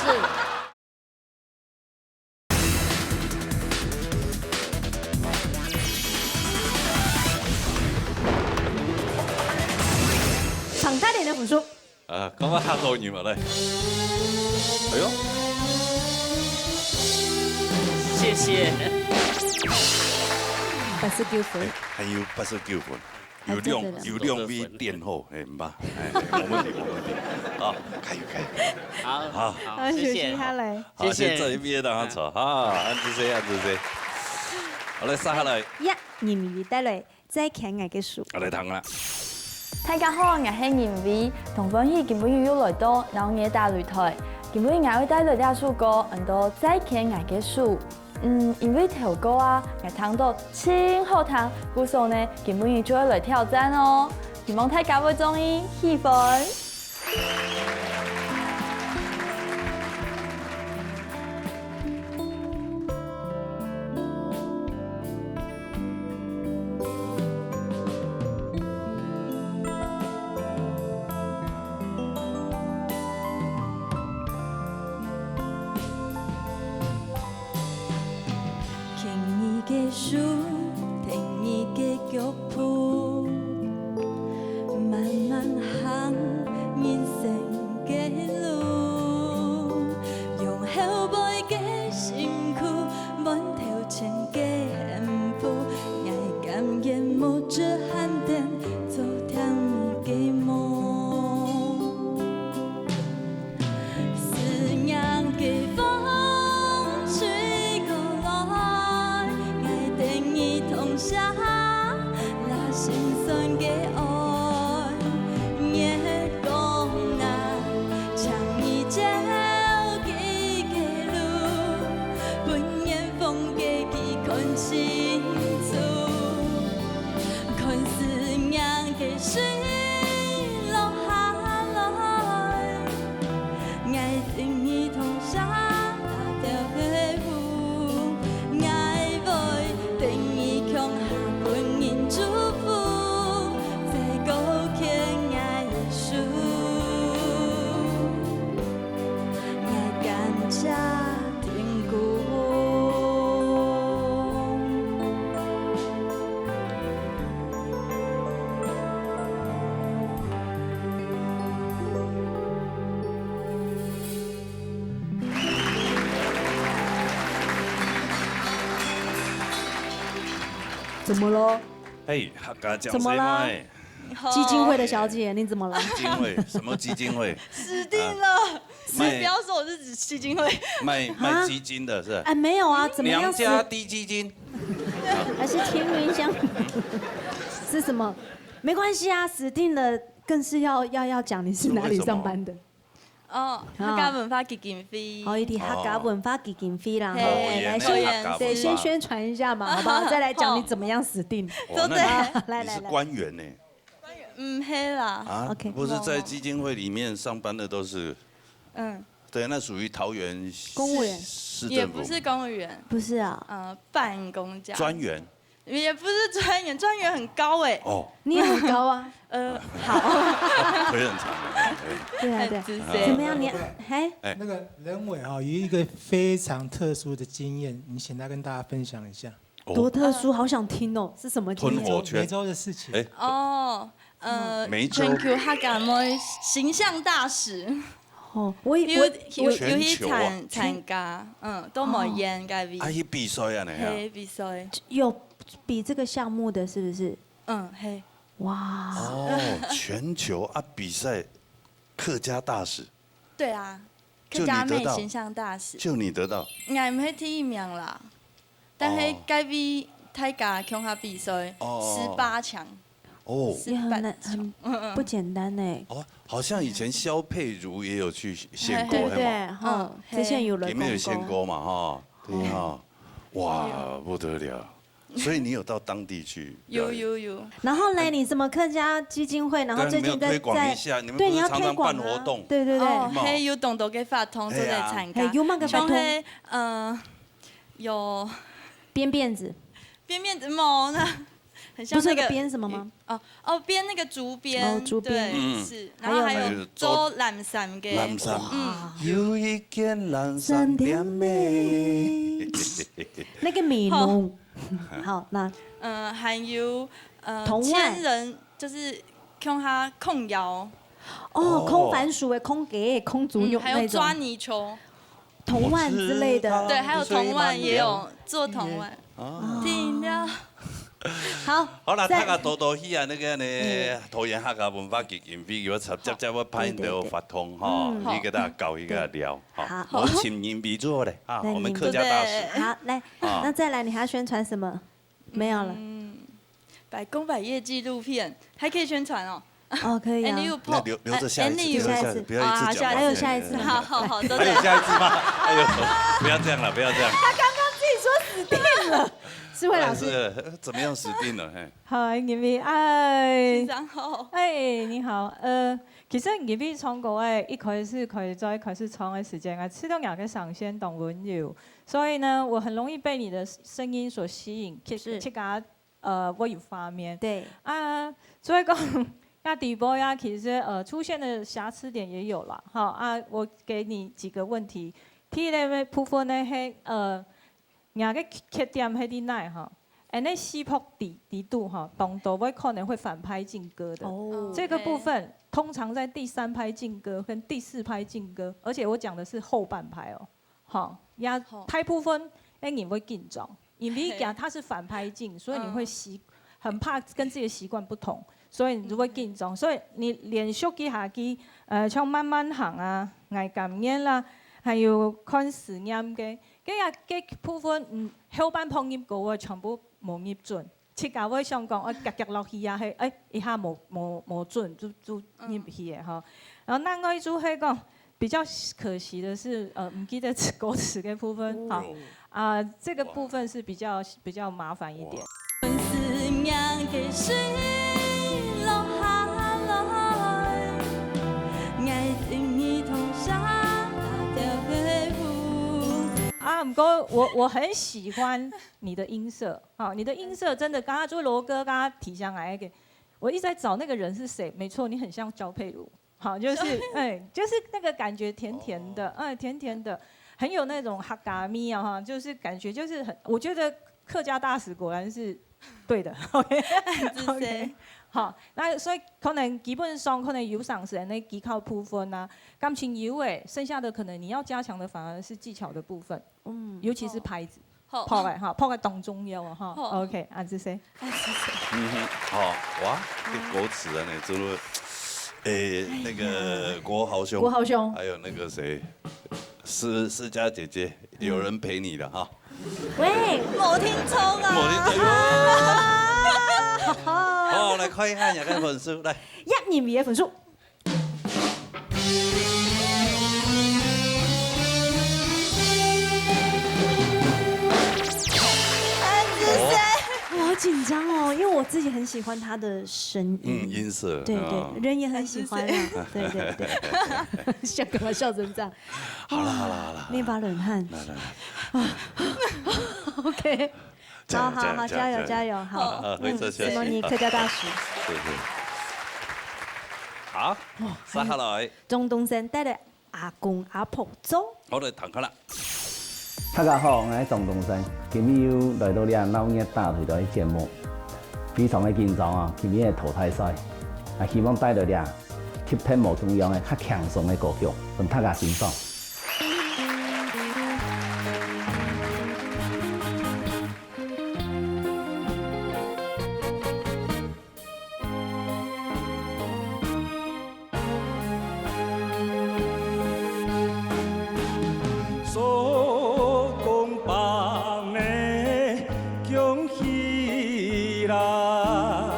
彭泰蓮的分數，啊，講到客語嘛來。哎喲，謝謝。八十九分哎。，還有八十九分，有兩還在這裡有兩位點好，哎，毋怕，哎，哎無問題，無問題。好，加油加油！好，好好，謝謝。下來。好，謝謝先做一邊的哈，好，恁仔細，恁仔細。好，來，接下來，呀，你們帶來再牽𠊎个手。好，來聽啦。大家好，𠊎係任偉，當歡喜今晡日又來到鬧熱大擂台。今晡日𠊎會帶來這首歌，安到《再牽𠊎个手》。嗯，因為頭歌啊，𠊎聽到盡好聽，故所呢，今晡日就會來挑戰哦。希望大家會中意，喜歡。 牽你个手，跈你个腳步，慢慢行人生个路。用後背个辛苦，換頭前个幸福。𠊎甘願無遮寒天，做天母个某。 思念个風吹過來，𠊎等你同寫，拉心酸个愛。月光啊，請你照佢个路，分遠方个佢看清楚。 看思念个水落下來，𠊎等你同寫那條个路，𠊎會等你共下分人祝福，再過牽𠊎手，𠊎感謝天公。 怎麼了？嘿，客家講怎麼了細妹，基金會的小姐，你怎麼了？基金會，什麼基金會？死定了！賣不要說我是指基金會。賣賣基金的是吧？哎，沒有啊，怎麼樣死？娘家滴雞精，還是天云香？是什麼？沒關係啊，死定了，更是要要要講你是哪裡上班的。哦，客家文化基金會。好，一定客家文化基金會啦。嘿好，來，哦先原來客家文化对，先宣傳一下嘛，好不好？再來講你怎麼樣死定。哇，那來你你是來來官员呢？嗯，黑啦。啊 OK，不是在基金會裡面上班的都是？嗯，對，那屬於桃園公務員市政府也不是公務員，不是啊，呃，辦公家专员。也不是专员，专员很高哎。哦，你也很高啊。呃，好。腿很长的，对。对啊，对啊。很仔细。怎么样？你，嘿？哎。那个人伟哈，有一个非常特殊的经验，你请他跟大家分享一下。哦。多特殊，好想听哦，是什么经验？吞火圈。梅州的事情。哎。哦，呃，梅州。全球客家妹形象大使。哦，我以，有，我，有，有去参，全球啊。参加，嗯，都无演个位。啊，去比赛啊，你啊。嘿，比赛。有比这个项目的，是不是？嗯，嘿。哇。哦，全球啊，比赛客家大使。对啊，就你得到。客家妹形象大使。就你得到。应该毋系第一名啦，但是哦。该位大家共下比赛，哦。十八强。哦。十八强。也很难，很不简单呢。哦，好像以前萧佩如也有去献歌，对不对？嘿嘛。哈，嗯，之前有人，有没有献歌嘛？哈，对哈。哇，不得了。 所以你有到当地去表演？有，有，有。然后嘞，你什么客家基金会，然后最近在，对，你们要推广一下，在，你们不是常常办活动？对，你要推广啊。对，对，对。哦，有没有？嘿，有当多个活动做得参加。嘿啊。嘿，有么个活动？像嘿，呃，有编辫子。编辫子，没有，那很像那个，不是有个编什么吗？哦，哦，编那个竹编，哦，竹编。对，嗯。是。还有呢？然后还有做蓝衫个。蓝衫。嗯。有一件蓝衫店咩？那个美浓。 好，那嗯，还有，呃，铜碗。千人，就是共下控窑。哦，哦。空番薯的、空雞的、空豬肉嗯，还有那种。抓泥鳅。铜碗之类的。我知道。对，还有铜碗也有，所以蛮了。做铜碗。啊。听了。好，好啦，再，大家多多去啊，那个呢，嗯。桃园客家文化基金会有直接，直接要办一个活动哈，对，对，对。嗯。去给大家搞一个聊哈。好。我们请您比作嘞啊，来，我们客家大使。您。好，来，啊。那再来，你还要宣传什么？ 没有了。嗯，百工百业纪录片，还可以宣传哦。哦，可以啊。And you 那留，留着下一次，哎，留下一次，不要一次讲完。啊，下一次。还有下一次吗？好，好，好，都在。还有下一次吗？哎呦，不要这样了，不要这样。他刚刚自己说死定了，思慧老师。哎，是，怎么样死定了？嘿。好，因为，哎，先生好。哎，你好，呃，其实因为唱歌，哎，一开始开，最开始唱的时间啊，知道你个声线当温柔，所以呢，我很容易被你的声音所吸引，去，是。去给他 呃，我有画面。对。啊，所以讲，那底部呀，其实，呃，出现的瑕疵点也有了，哈。啊，我给你几个问题。第一个部分呢，嘿，呃，你个缺点是在哪哈？哎，那西北底，底肚哈，当多会可能会反拍劲歌的。哦。这个部分，通常在第三拍劲歌跟第四拍劲歌，而且我讲的是后半拍哦。 吼，也好。大部分个人會緊張，因為佢，嘿。佢係反拍勁，所以你會習，嗯。很怕跟自己的習慣不同，所以你就會緊張。嗯。所以你連續幾下去，呃，像慢慢行啊、愛感恩啦，還有看思念个，該个，該部分，嗯，後半拍入歌个全部無入準。 自家會想講，哎，遽遽落去啊，嘿，哎，一下無，無，無準，就，就入去了哈。嗯。然後另外一組係講，比較可惜的是，呃，毋記得歌詞个部分，哦。好。啊，這個部分是比較，比較麻煩一點。哇。啊，毋過我，我很喜歡你的音色， 好，你的音色真的，剛剛就羅哥剛剛提上來个，我一直在找那個人是誰。沒錯，你很像蕭佩如，好，就是，哎，就是那個感覺甜甜的，哦。哎，甜甜的，很有那種客家味啊，哈，就是感覺就是很，我覺得客家大使果然是對的，OK，謝謝。OK，好，那所以可能基本上可能有上是那技巧部分啊，感情有誒，剩下的可能你要加強的反而是技巧的部分，嗯。尤其是拍子。 好。拍个哈，拍个當重要啊哈。好。OK，恁仔細。嗯哼，好，哇，這歌詞啊呢，真的，誒，那個國豪兄，國豪兄。還有那個誰，思，思佳姐姐，有人陪你的哈。喂，無聽錯啊。無聽錯。啊。好，來看一下你的分數，來。一二二个分數。 我好緊張哦，因為我自己很喜歡他的聲音。嗯，音色，對，對，啊。人也很喜歡啊，對，對，對。笑，幹嘛笑成這樣？好了，好了，好了，捏把冷汗。來，來，來。OK。加油，好好好，加油加油，好，加油。好，嗯，回车休息。承蒙你，客家大使。谢谢。好，哇，接下來。鍾東昇帶來阿公阿婆做。好，來聽看啦。大家好，𠊎係鍾東昇，今日又來到這鬧熱大腿的節目，非常的緊張啊！今日个淘汰賽，啊，希望帶到這特別無中央个較輕鬆个歌曲，分大家欣賞。 叔公伯姆恭喜啦，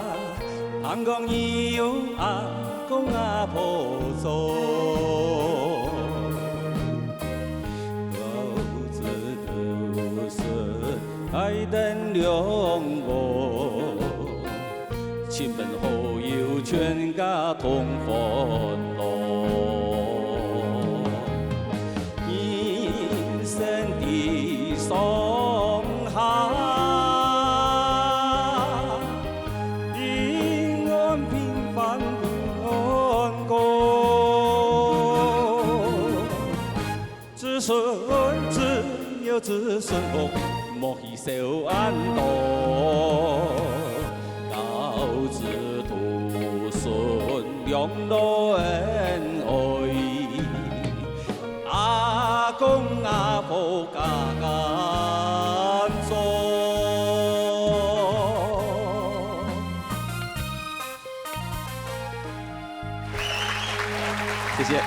聽講你有阿公阿婆做。 謝謝。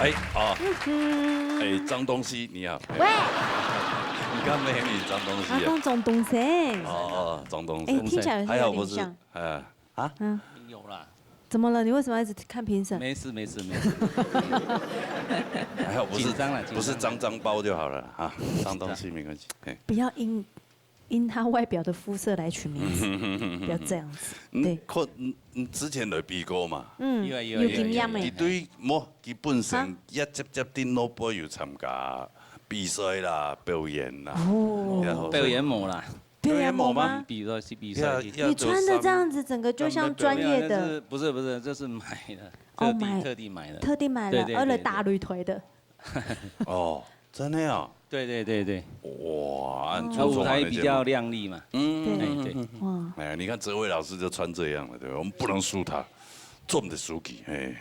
哎，啊，哎，張東西，你好。喂。你看沒有，張東西啊？他講鍾東昇。哦，哦，張東昇。哎，聽起來有點像。還好不是，呃，啊？嗯。有啦。怎麼了？你為什麼要一直看評審？沒事，沒事，沒事。還好不是，緊張了，緊張了。不是張張包就好了啊，張東西沒關係。哎。不要因 因他外表的膚色來取名字，不要這樣子。嗯，對。可，嗯，嗯，之前來比過嘛？嗯，有啊，有啊，有經驗欸。有啊，有啊。佢對，無，佢本身啊？也接接電腦背有參加比賽啦、表演啦。哦。然後表演無啦。表演無嗎？比賽是比賽去。你穿得這樣子，整個就像專業的。沒有，那是，不是，不是，這是買的，哦，特地，買，特地買的。特地買的，對，對，為了打擂台的。對，對。 哦，真的啊？對，對，對，對。哇，很注重啊，舞台比較亮麗嘛。嗯，對。哎，對。哇。哎呀，你看哲偉老師就穿這樣了，對吧？我們不能輸他，做毋得輸佢，嘿。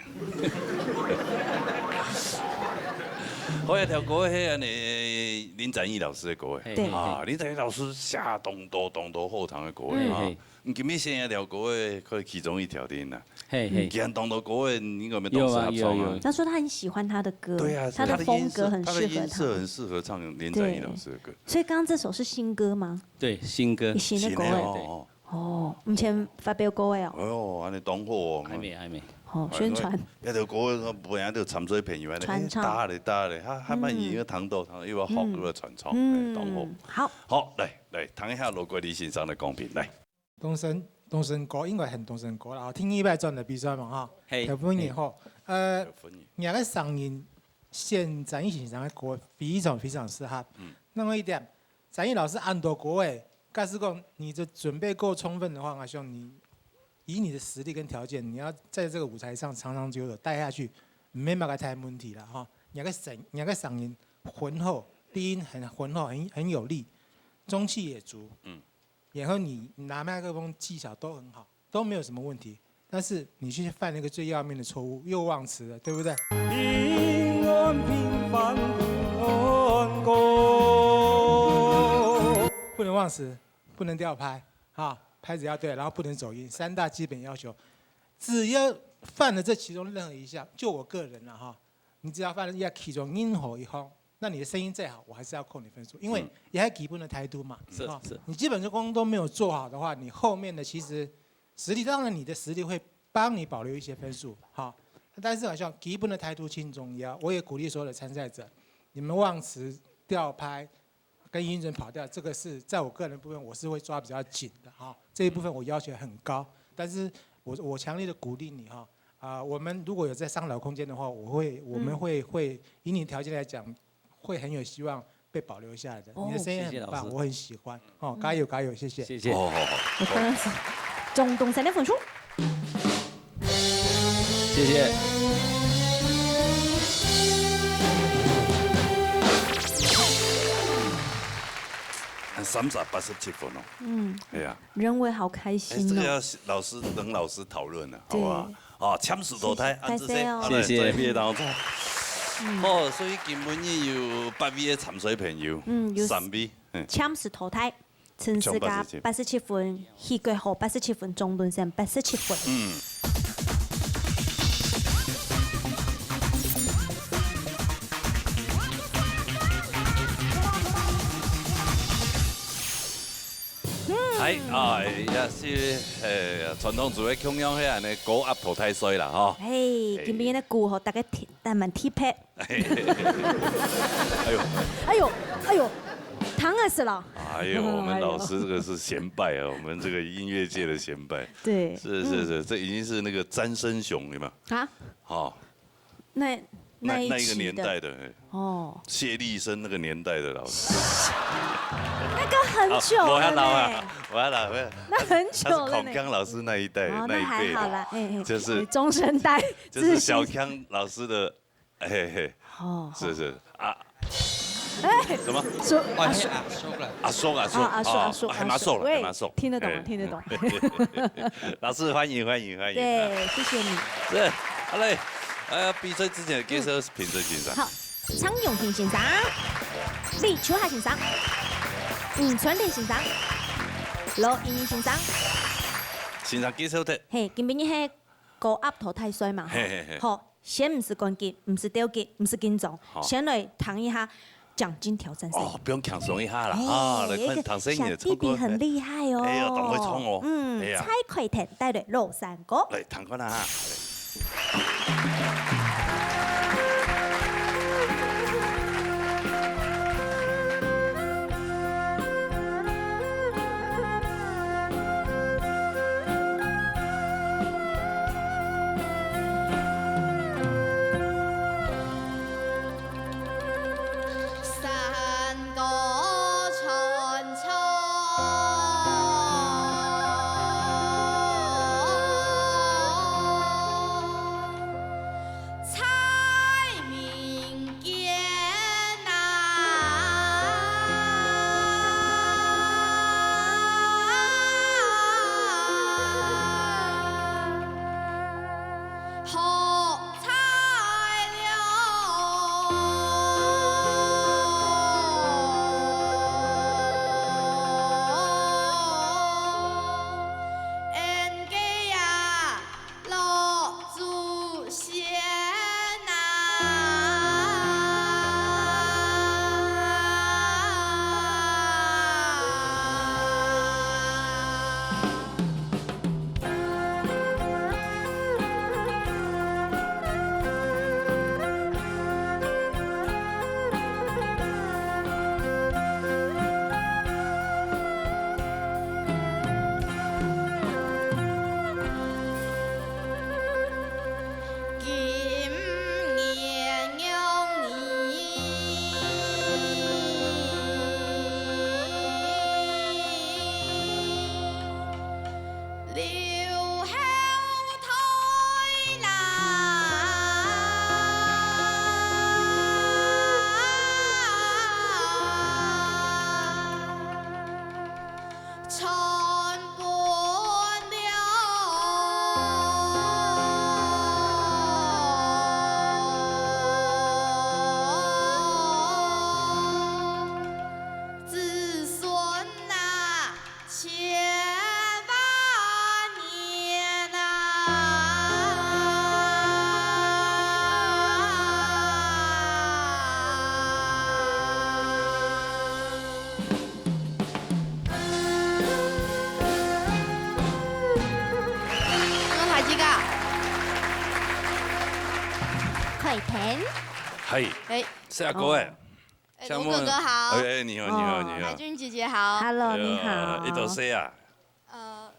好，這條歌係恁呢，林展翼老師的歌，嘿。對。啊，林展翼老師寫當多當多好聽的歌，嘿，啊。嘿。你今日選這條歌係，可以其中一條定啦。嘿，嘿。既然當多歌，你有沒有同時合唱啊？有啊，有啊，有啊。他說他很喜歡他的歌，對啊，他的風格很適合他。他的音色，他的音色很適合唱林展翼老師的歌。對。所以剛剛這首是新歌嗎？對，新歌。你新的歌欸。新的哦。哦，以前發表過欸哦。哎喲，恁呢當好哦。還沒，還沒。好，宣傳。哎，該條歌本來就參賽朋友，哎，傳唱。打咧，打咧，他，他們已經聽到，嗯。他又要好歌的傳唱，嗯。哎，當好。嗯，好。好，來，來，聽一下羅國立先生的公評，來。 東昇，東昇哥，應該喊東昇哥啦，吼，第二擺轉來比賽嘛，吼，嘿，頭分你吼，嘿。呃，頭分你。若个聲音選展翼先生个歌非常非常適合。嗯。另外一點，展翼老師恁多歌欸，假使講你的準備夠充分的話，我想你，以你的實力跟條件，你要在這個舞台上長長久久待下去，沒麼个大問題啦，吼。若个聲，若个聲音渾厚，低音很渾厚，很，很有力，中氣也足。嗯。 然後你拿麥克風技巧都很好，都沒有什麼問題。但是你去犯了一個最要命的錯誤，又忘詞了，對不對？平安平凡平安歌。不能忘詞，不能調拍，哈，拍子要對，然後不能走音，三大基本要求。只要犯了這其中任何一項，就我個人了哈， 你只要犯了其中任何一項，那你的聲音再好，我還是要扣你分數，因為嗯。也還基本的態度嘛。是，哦，是。你基本功都沒有做好的話，你後面的其實實力，當然你的實力會幫你保留一些分數，哈。但是好像基本的態度很重要，我也鼓勵所有的參賽者，你們忘詞、調拍、 跟音準跑調，這個是在我個人部分，我是會抓比較緊的哈。這一部分我要求很高，但是我，我強烈的鼓勵你哈。啊，我們如果有在商討空間的話，我會，我們會，嗯。會以你條件來講，會很有希望被保留下来的。哦。你的声音很棒，谢谢老师。我很喜欢。哦，加油，加油，谢谢。谢谢。好，好，好。我看看是中东三的分数。谢谢。三十八十七分哦。嗯。哎呀。人会好开心哦。哎，这个要老师，等老师讨论了，好不好？对。哦，簽署投胎，对，安置谢，谢哦。谢谢。做一遍当中。嗯。哦，所以今晡日有八位的参赛朋友，嗯，有三位，嗯。簽署投胎，陈思嘉八十七分，许国豪八十七分，钟东升八十七分。嗯。嗯。哎，哎，也是，哎，传统主义共样，嘿，安尼高压淘汰赛啦，吼。嘿，今晡日个鼓吼，大家听，大家蛮特别。哎呦。哎呦，哎呦，唐老师了。哎呦，我们老师这个是先辈啊，我们这个音乐界的先辈。对。是，是，是，嗯。这已经是那个詹森雄，有没有？啊？好。那，那，那一期的。那一个年代的，哎。哦。谢立生那个年代的老师。那个很久了呢。啊，我还老啊，我还老，我还那很久了呢。他是孔锵老师那一代，哦，那一辈的。那还好啦，哎，哎，就是，哎，中生代，就是小康老师的 嘿嘿，哦。是，是，啊。哎，什么？叔，阿叔。阿叔啦。阿叔，阿叔，啊，阿叔，哦，阿叔，阿叔。还蛮熟了，喂，还蛮熟。听得懂，哎。听得懂。老师，欢迎，欢迎，欢迎。对，谢谢你。是，好嘞。呃，比赛之前，介绍评审先生。好，张永平先生，李秋霞先生，吴春丽先生，罗英先生。先生介绍的。嘿，今晡日係高压淘汰赛嘛，吼。嘿，嘿，嘿。好， 先毋使趕急，毋使著急，毋使緊張，好。先來聽一下獎金挑戰賽。哦，不用輕鬆一下啦，哎，啊，來看唐先生的唱歌。這個小弟弟很厲害哦。哎呀，當會唱哦。嗯，哎呀。蔡凱婷帶來《老山歌》。來，聽看啊。凱婷。嗨，哎。是阿哥哎。哦。哎，請問，盧哥哥好。哎，哎，你好，你好，哦。你好。海君姐姐好。Hello，哎呀，你好。你幾多歲啊？呃，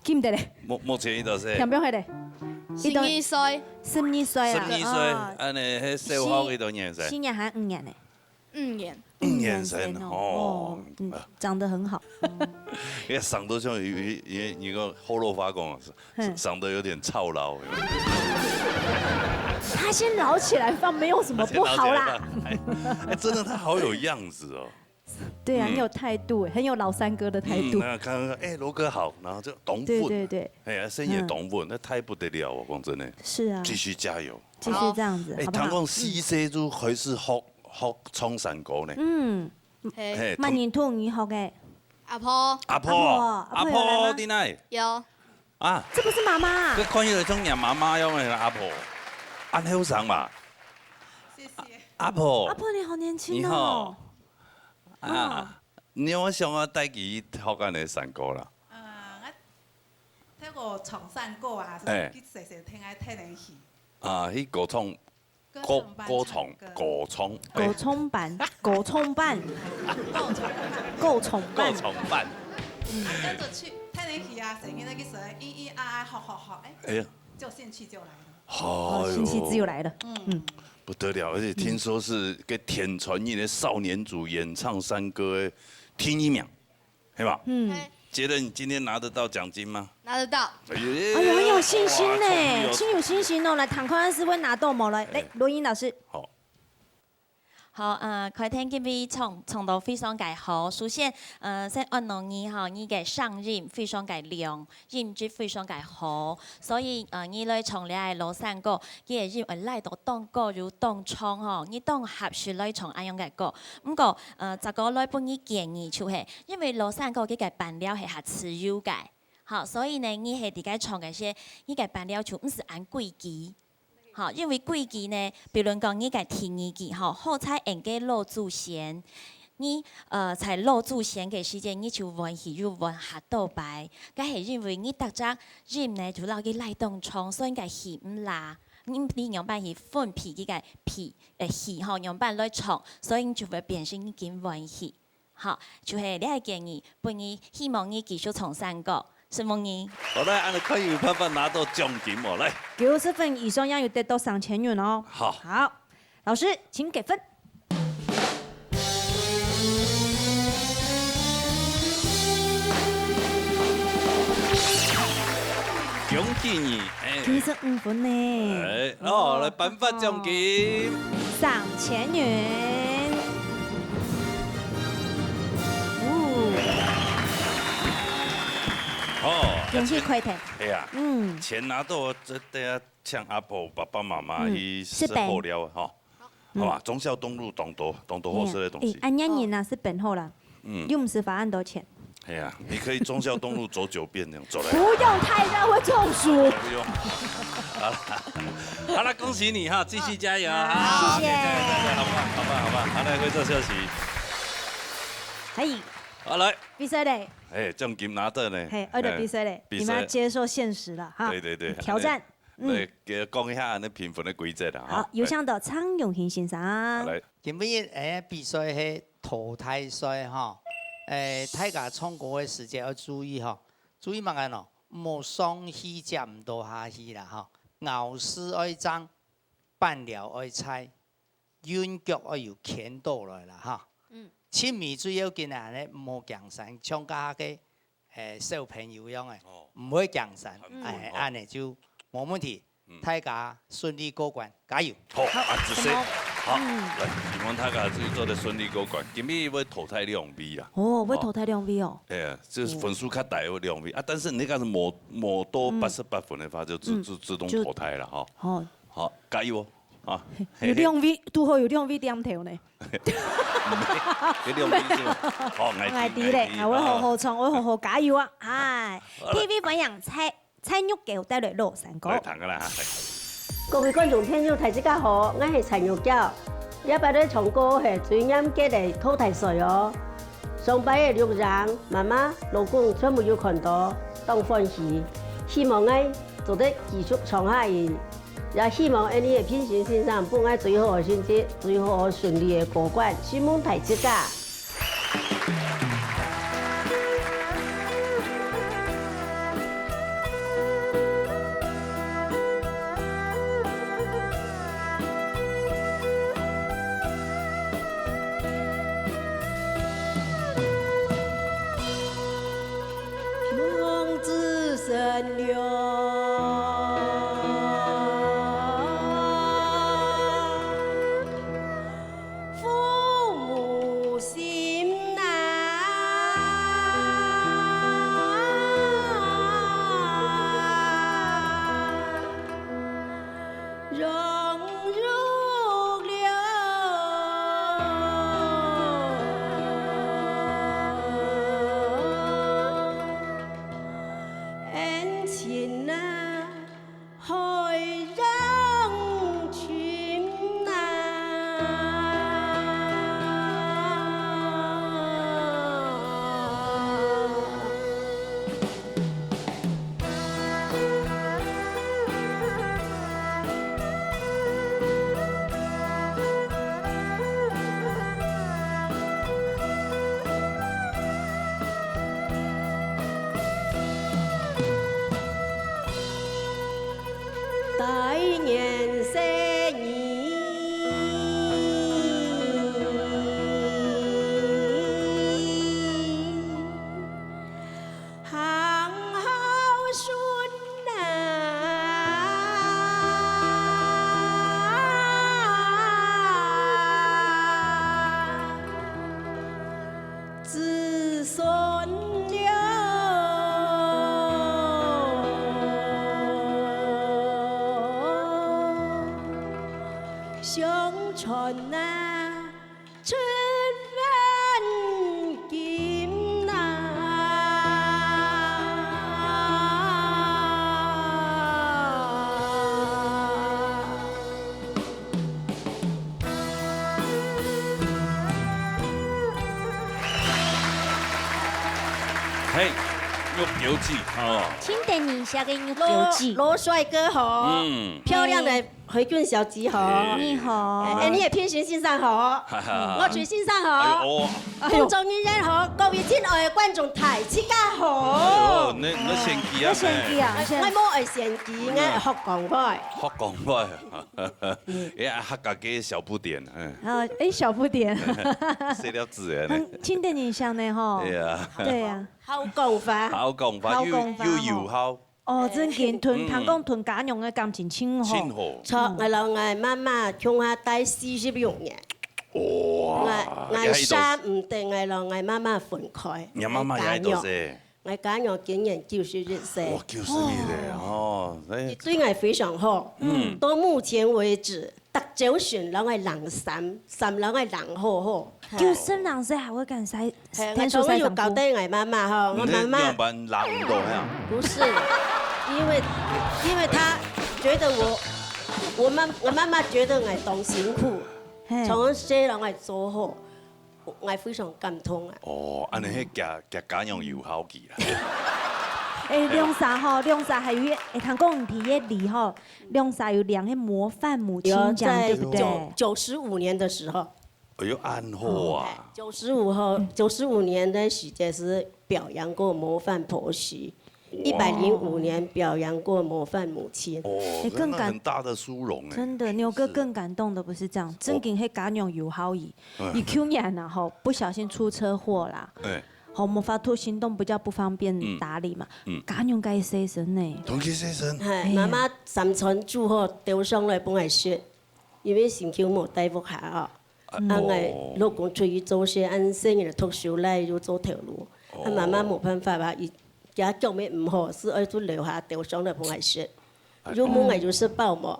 記毋得咧。目，目前幾多歲？聽毋曉咧。十二歲。十二歲啊。十二歲，哦。恁呢，該小學幾多年生？四，四年還五年呢？五年。五年生哦，哦，嗯，長得很好。因為生到像有，有，有，有個後落發講，嗯。生得有點操勞。他先老起來放，沒有什麼不好啦。他先老起來放，哎，哎，真的，他好有樣子哦。對啊，嗯。很有態度，很有老三哥的態度。嗯，那看看，哎，羅哥好，然後就同步。對，對，對。哎呀，聲音也同步，嗯。那太不得了哦，講真的。是啊。繼續加油。繼續這樣子，哎，好不好？聽講四歲就開始學，嗯。學唱山歌呢。嗯。嘿。嘿，麼人同你學个？阿婆。阿婆，阿婆，阿婆有來嗎？阿婆在哪？有。啊。這不是媽媽啊？這看起來像你媽媽樣的阿婆，恁後生嘛。謝謝。阿婆。阿婆，你好年輕哦。你好。啊，哦。你有想要帶佢學恁个山歌啦？啊，我透過唱山歌啊，哎。佢細細聽，愛聽得起。啊，去歌唱 歌唱班唱歌。歌，歌唱，歌唱，哎。歌唱班，歌唱班。歌唱班。歌唱班。歌唱班。嗯，跟著去，聽得起啊，聲音那個聲，咿咿啊啊，吼吼吼，哎，哎呀。就興趣就來了。哦，哎呦。興趣自由來了。嗯。嗯。不得了，而且聽說是該天傳一个少年組演唱山歌的第一名。 係吧？嗯。嘿。覺得你今天拿得到獎金嗎？拿得到。哎呀，哎呦，很有信心呢，哇，恭喜哦。真有信心哦。來，聽看是會拿到無？來，來，哎。羅英老師。好。好，呃，開天今晡日唱，唱到非常个好。首先，呃，先安慰你吼，你个聲音非常个亮，音質非常个好，所以，呃，你來唱這个老山歌，佢个音會拉到當高又當長吼，你當合適來唱恁樣个歌。毋過，呃，再過來分你建議就係， 因為老山歌佢个伴奏係較自由个，好，所以呢，你係在該唱个時，你个伴奏就毋使恁規矩，好，因為規矩呢，比如講你个第二句，好，好彩恩个老祖先，你，呃，在老祖先个時節，你就換氣又換較多擺，該係因為你逐隻音呢，就摎佢拉當長，所以你个氣毋罅，你，你仰般去分配佢个配，呃，氣吼，仰般來唱，所以你就會變成你緊換氣。 好，就係這个建議，分你，希望你繼續唱山歌，承蒙你。好，來，恁樣看有辦法拿到獎金無？來。九十分以上，也有得到三千元哦。好。好，老師，請給分。恭喜你，哎。九十五分呢。哎，哦，來頒發獎金。 三千元。哦。哦，恭喜開店。哎呀，嗯。錢拿到，這等下請阿婆、爸爸媽媽去食好料啊，嗯，食飯。吼。嗯。好吧，忠孝東路當多，當多好食个東西。哎，恁樣人啊，食飯好啦。 嗯。又毋使花恁多錢。哎呀，你可以忠孝東路走九遍那樣走來。不用太熱，會中暑。不用。好了，好了，恭喜你哈，繼續加油哈。好，謝謝。加油，加油，加油，好棒，好棒，好棒。好，來，回撤消息。嘿。好，來。比賽嘞。哎，獎金拿到呢。嘿，愛到比賽嘞，哎，比賽。你們要接受現實了哈。對，對，對。挑戰。嗯。來，給講一下那評分的規則啦，哈。好，有請到蔡永興先生。好，來。今晡日，哎，比賽係 淘汰賽吼，誒，大家唱歌个時節愛注意吼，注意麼个呢？莫上氣接毋到下氣啦吼，咬字愛正，伴奏愛在，韻腳愛有牽到來啦吼。嗯。盡尾最要緊个恁呢，毋好驚聲，像該下个 誒，小朋友樣誒，哦。毋會驚聲，嗯。誒，恁呢就無問題。嗯。大家順利過關，加油！好，好，啊，謝謝。好，嗯。來，希望大家就做得順利過關。今日會淘汰兩位啦。哦，會淘汰兩位哦。哦。哎呀，就是分數較低的兩位啊，但是你那個是無，無到八十八分的話，就自，嗯。自，自動淘汰了哈。就，哦。好，加油哦！啊，有兩位，嘿嘿。拄好有兩位點頭呢。 有兩位是嗎？好，𠊎知，𠊎知咧，𠊎知，啊，𠊎好好唱，啊。𠊎好好加油啊！哎，好了。T V歡迎蔡，蔡玉嬌帶來老山歌。來，聽个啦，哈。各位觀眾朋友，大自家好，𠊎係蔡玉嬌。這擺來唱歌係最嚴格个淘汰賽哦。上擺个錄影，媽媽、老公全部有看到，當歡喜。希望𠊎做得繼續唱下去。 也希望𠊎俚个評審先生分𠊎最好个成績，最好順利个過關，承蒙大自家。善良，父母心呐，荣辱了。 恩情啊，海洋情啊。 大年初二，行孝順啊。 子孙了，相传啊，出万金呐。 嘿，玉表姐，吼。真得人惜个玉表姐。老，老帥哥好，嗯。漂亮的回俊小姐好。嘿。你好。哎，哎，你也平行線上好，哈哈。我水星上好。哎呦，哦。哎呦。工作人員好，各位親愛的觀眾，大自家好。哎呦，你，你選舉啊，你選舉啊，哎，你選。我無愛選舉，我愛學講話。學講話。 哎呀，客家个小不點，嗯。啊，哎，小不點。細粒子的呢。嗯，真得人惜呢吼。對啊。對啊。好講話。好講話，又，好講話吼。又有孝。哦，真緊，同，嗯。聽講同家娘个感情真好。真好。著，𠊎摎𠊎媽媽共下戴四十六年。哇，𠊎，𠊎也係都係。捨毋得，𠊎摎𠊎媽媽分開。你媽媽也係都係。 𠊎家娘今年九十一歲。哇，九十一歲哦，哎。佢對𠊎非常好，嗯。到目前為止，逐朝晨摎𠊎領衫，衫摎𠊎領好好。九十零歲還會敢曬，係，天天曬衫褲？𠊎當然有交代𠊎媽媽吼，𠊎媽媽，你仰般領毋到呀？不是，因為，因為她覺得我，我媽，我媽媽覺得𠊎當辛苦，嘿。從細摎𠊎做好。 𠊎非常感動啊。哦，恁呢係厥，厥家娘有孝佢啊。哎，兩儕吼，兩儕還有一，哎，聽講你提一禮吼，兩儕有領該模範母親獎，有，在對不對？九，九十五年的時候。哎喲，恁好啊。九十五後，九十五年的時節是表揚過模範婆媳。 一百零五年表揚過模範母親。哦，哎，更感，那很大的殊榮哎。真的，牛哥更感動的不是這樣，是。真經係家娘有孝佢。嗯。佢舊年啊，吼，不小心出車禍啦。哎。吼，無法度行動比較不方便打理嘛。嗯。嗯。家娘該洗身呢。同佢洗身。哎，哎呀。媽媽三餐煮好，端上來分𠊎食，因為身體無在屋下哦。 啊，𠊎老公出去做事，恁細人讀書來又做頭路，啊，媽媽無辦法啊，佢，佢腳乜毋好，係愛就留下，端上來分𠊎食。又問𠊎有食飽無？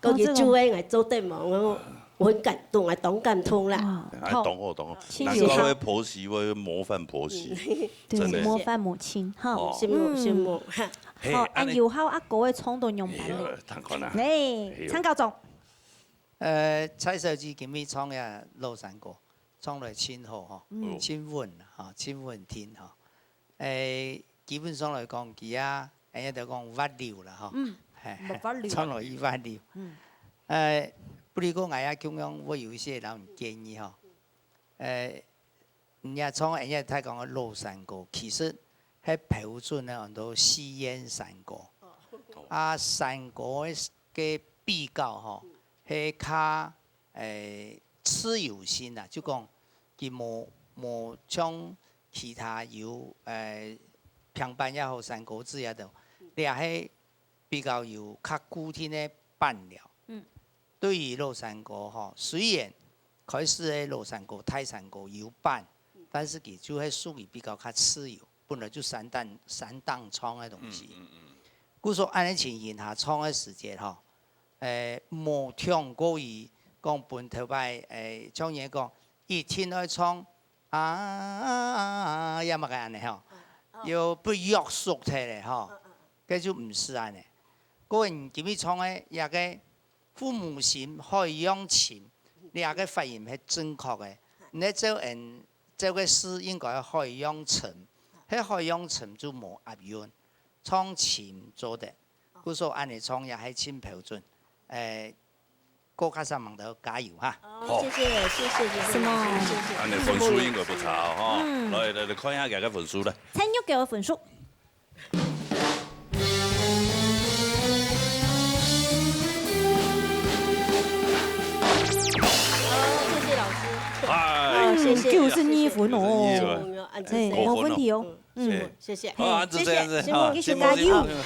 過去煮个𠊎做得無？𠊎，𠊎很感動，𠊎當感動啦。哇，哎，當好，當好，真有孝。難怪會婆媳，會模範婆媳，對，真的。模範母親，哈。哦。承蒙，承蒙，哈。嘿，好，恁呢，恁有孝阿哥个唱到仰般咧？哎喲，聽看啊。哎，哎喲。唱高中。 呃，蔡小姐今晡日唱个老山歌，唱來盡好吼，嗯。盡穩吼，盡穩定吼。誒，基本上來講，佢啊，人家都講滑溜啦吼，嗯，嘿，滑溜。唱落去滑溜。嗯。呃，不過𠊎也共樣會有一些人建議吼，呃， 人家唱，人家大講个老山歌，其實係標準个安到四縣山歌。哦。啊，山歌个，个比較吼，係較，誒，自由性啊，就講佢無，無像其他有，誒，平板也好，山歌子也好，這係比較有較固定个板了。嗯。對於老山歌吼，雖然開始个老山歌、大山歌有板，但是佢就係屬於比較較自由，本來就山頂，山頂唱个東西。嗯，嗯，嗯。故所恁樣情形下唱个時節吼，誒，無像過於講本頭擺，誒，像人講，一定愛唱 啊，也麼个恁呢吼，又不約束忒咧吼，該就毋使恁呢。各位，你今日唱个這个父母心、海洋情，這个發音係正確个。你照恩照个字應該海洋沉，係海洋沉就無押韻，唱情做得。故所恁呢唱也係盡標準。誒， 各位家長們都加油哈！好，謝謝，謝謝，謝謝，什麼？謝謝。恁呢分數應該不差哦，哈。嗯。來來來，看一下佢个分數來。陳玉給我分數。好，謝謝老師。哎，嗯，謝謝九十二分哦。九十二分。哎，高分哦。好分題哦。 嗯，謝謝。好，恁仔細，恁仔細，謝謝，好，謝謝，辛苦，加油。辛苦。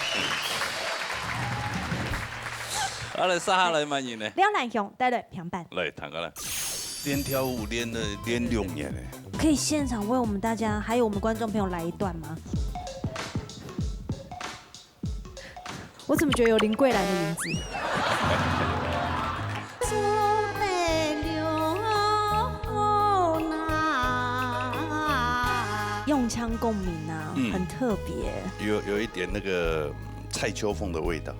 好，來，接下來麼人呢？廖蘭雄帶來平板。來，彈過來。練跳舞練了練六年了。可以現場為我們大家還有我們觀眾朋友來一段嗎？我怎麼覺得有林桂蘭的影子？用腔共鳴啊，嗯很特別。有有一點那個蔡秋鳳的味道。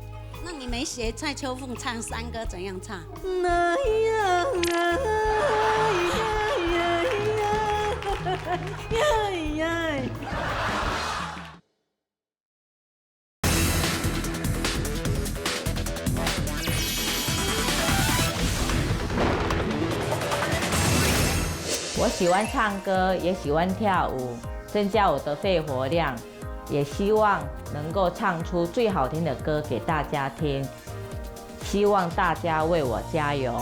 那你沒學蔡秋鳳唱山歌怎樣唱？我喜欢唱歌，也喜欢跳舞，增加我的肺活量，也希望能够唱出最好听的歌给大家听。希望大家为我加油。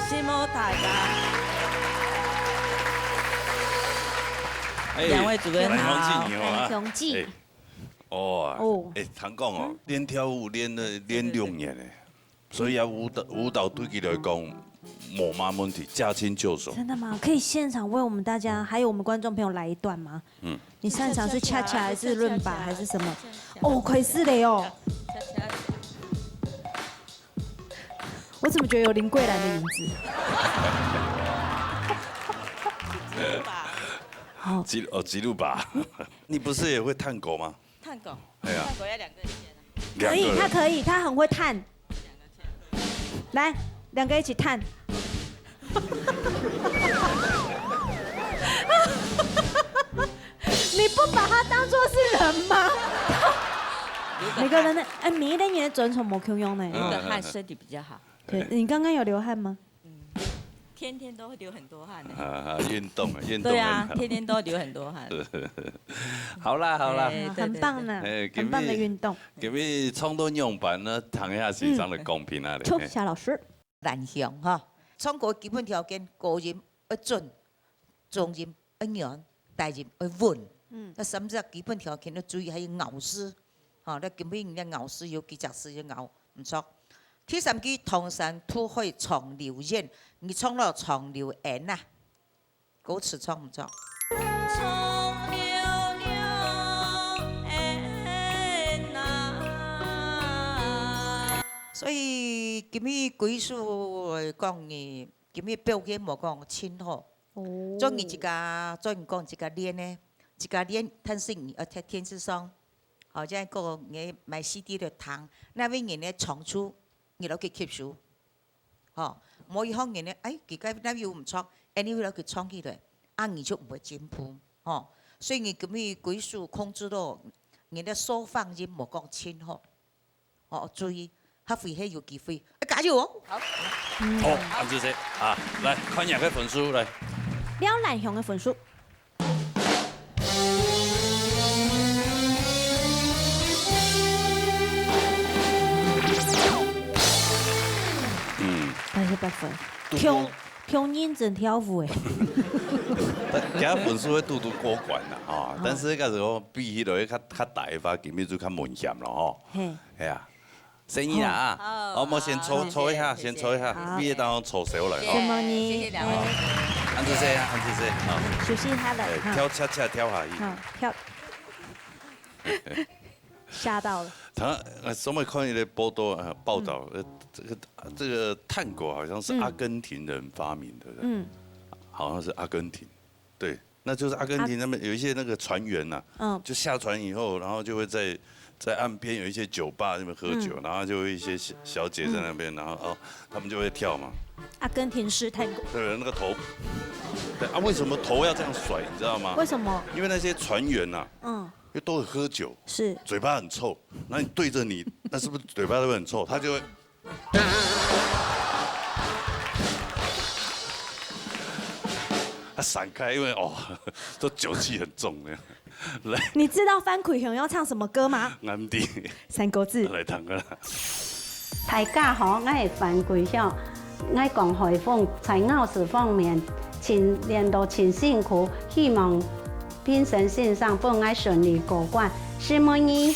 承蒙大家。哎两位主任好。来，黄静怡啊。来，雄记。哎，哦啊，哦哎，常讲哦，练跳舞练了练六年呢，所以啊，舞蹈舞蹈对佢来讲，无嘛问题，驾轻就熟。真的吗？可以现场为我们大家还有我们观众朋友来一段吗？嗯，你擅长是恰恰还是伦巴还是什么？哦，开始了哦。我怎么觉得有林桂兰的影子？好，吉哦吉鲁巴，你不是也会探狗吗？探狗，哎呀探狗要两个人先啊。可以，两个人他可以，他很会探。来，两个一起探。你不把它当作是人吗？每个人的，哎，每一个人的尊崇无共样呢。流个汗身体比较好。对，你刚刚有流汗吗？天天都会流很多汗呢。啊，运动啊，运动对啊，很好。天天都流很多汗。好啦好啦，哎啊，很棒呢，哎很棒的运动。今日唱到仰般呢，谈一下欣赏的公平啊嘞。秋霞老师，难想哈。唱歌基本条件，高音要准，中音要软，低音要稳。嗯，那三只基本条件要注意，还有咬字。哈，那今日人家咬字有几只字要咬，唔错。第三句，唐山渡海长流远，你唱了长流远呐，歌词唱唔唱？长流流的啊。所以今日归属来讲呢，今日表现无讲清楚。哦做你自家，做你讲自家练呢，自家练，但是你要天天去上。好，这样个你买 C D 来听，那位人呢唱出，你落去吸收。吼，无一方人呢，哎，佢个那位有唔错，anyway 落去唱起来，啊你就唔会进步，吼。所以你今日归属控制到，你的收放音无讲清楚。 哦，注意，下回还有机会，啊加油哦！好。好，恁仔細啊，来看一下个分数来。廖兰雄的分数，嗯，八十八分，拄挺挺认真跳舞诶。佢分数会拄拄过关啦，吼，但是个时候比起来较较大个话，今日就较明显了吼。嘿，哎呀，生意啦啊，好我们先抽好抽一下，谢谢先抽一下，好毕业当中抽手了哦。什么呢？谢谢两位。恁仔细啊，恁仔细啊，休息一下了，哎，哈跳恰恰跳下去。好跳，吓到了。他呃，上面看一个报道啊，报道，呃，这个这个探戈好像是阿根廷人发明的，嗯，好像是阿根廷，对，那就是阿根廷那边有一些那个船员呐，嗯就下船以后，然后就会在在岸边有一些酒吧那边喝酒，然后就会一些小小姐在那边，然后哦，他们就会跳嘛，阿根廷式探戈，对，那个头，对啊，为什么头要这样甩，你知道吗？为什么？因为那些船员呐，嗯，因为都会喝酒，是嘴巴很臭，那你对着你，那是不是嘴巴会很臭？他就会，他闪开，因为哦，都酒气很重那样。来，你知道番鬼熊要唱什么歌吗？安迪，三个字。来唱歌啦。大家好，我係范桂香。我講海風在咬字方面，盡練到盡辛苦，希望評審先生分我順利過關。承蒙你。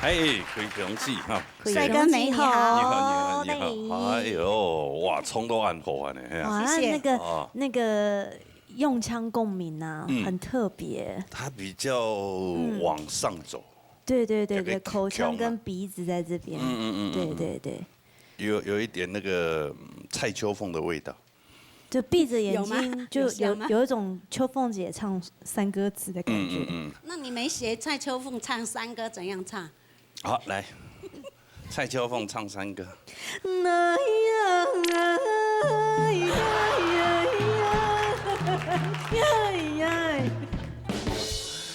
嗨，開恭喜哈！開恭喜，帥哥美女好。你好，你好，你好。哎呦，哇，唱到恁好啊呢，嘿啊。哇，謝謝。那个，哦。那个用腔共鸣啊，嗯。很特别。他比较往上走。嗯。对，对，对，对，比较口腔跟鼻子在这边。强啊。嗯，嗯，嗯，嗯，对，嗯。对，对。有，有一点那个，嗯，蔡秋凤的味道。 就闭着眼睛，有吗？就有，有像吗？有一种秋凤姐唱山歌词的感觉。嗯，嗯，嗯。那你们学蔡秋凤唱山歌怎样唱？好，来，蔡秋凤唱山歌。那呀哎呀呀呀呀呀。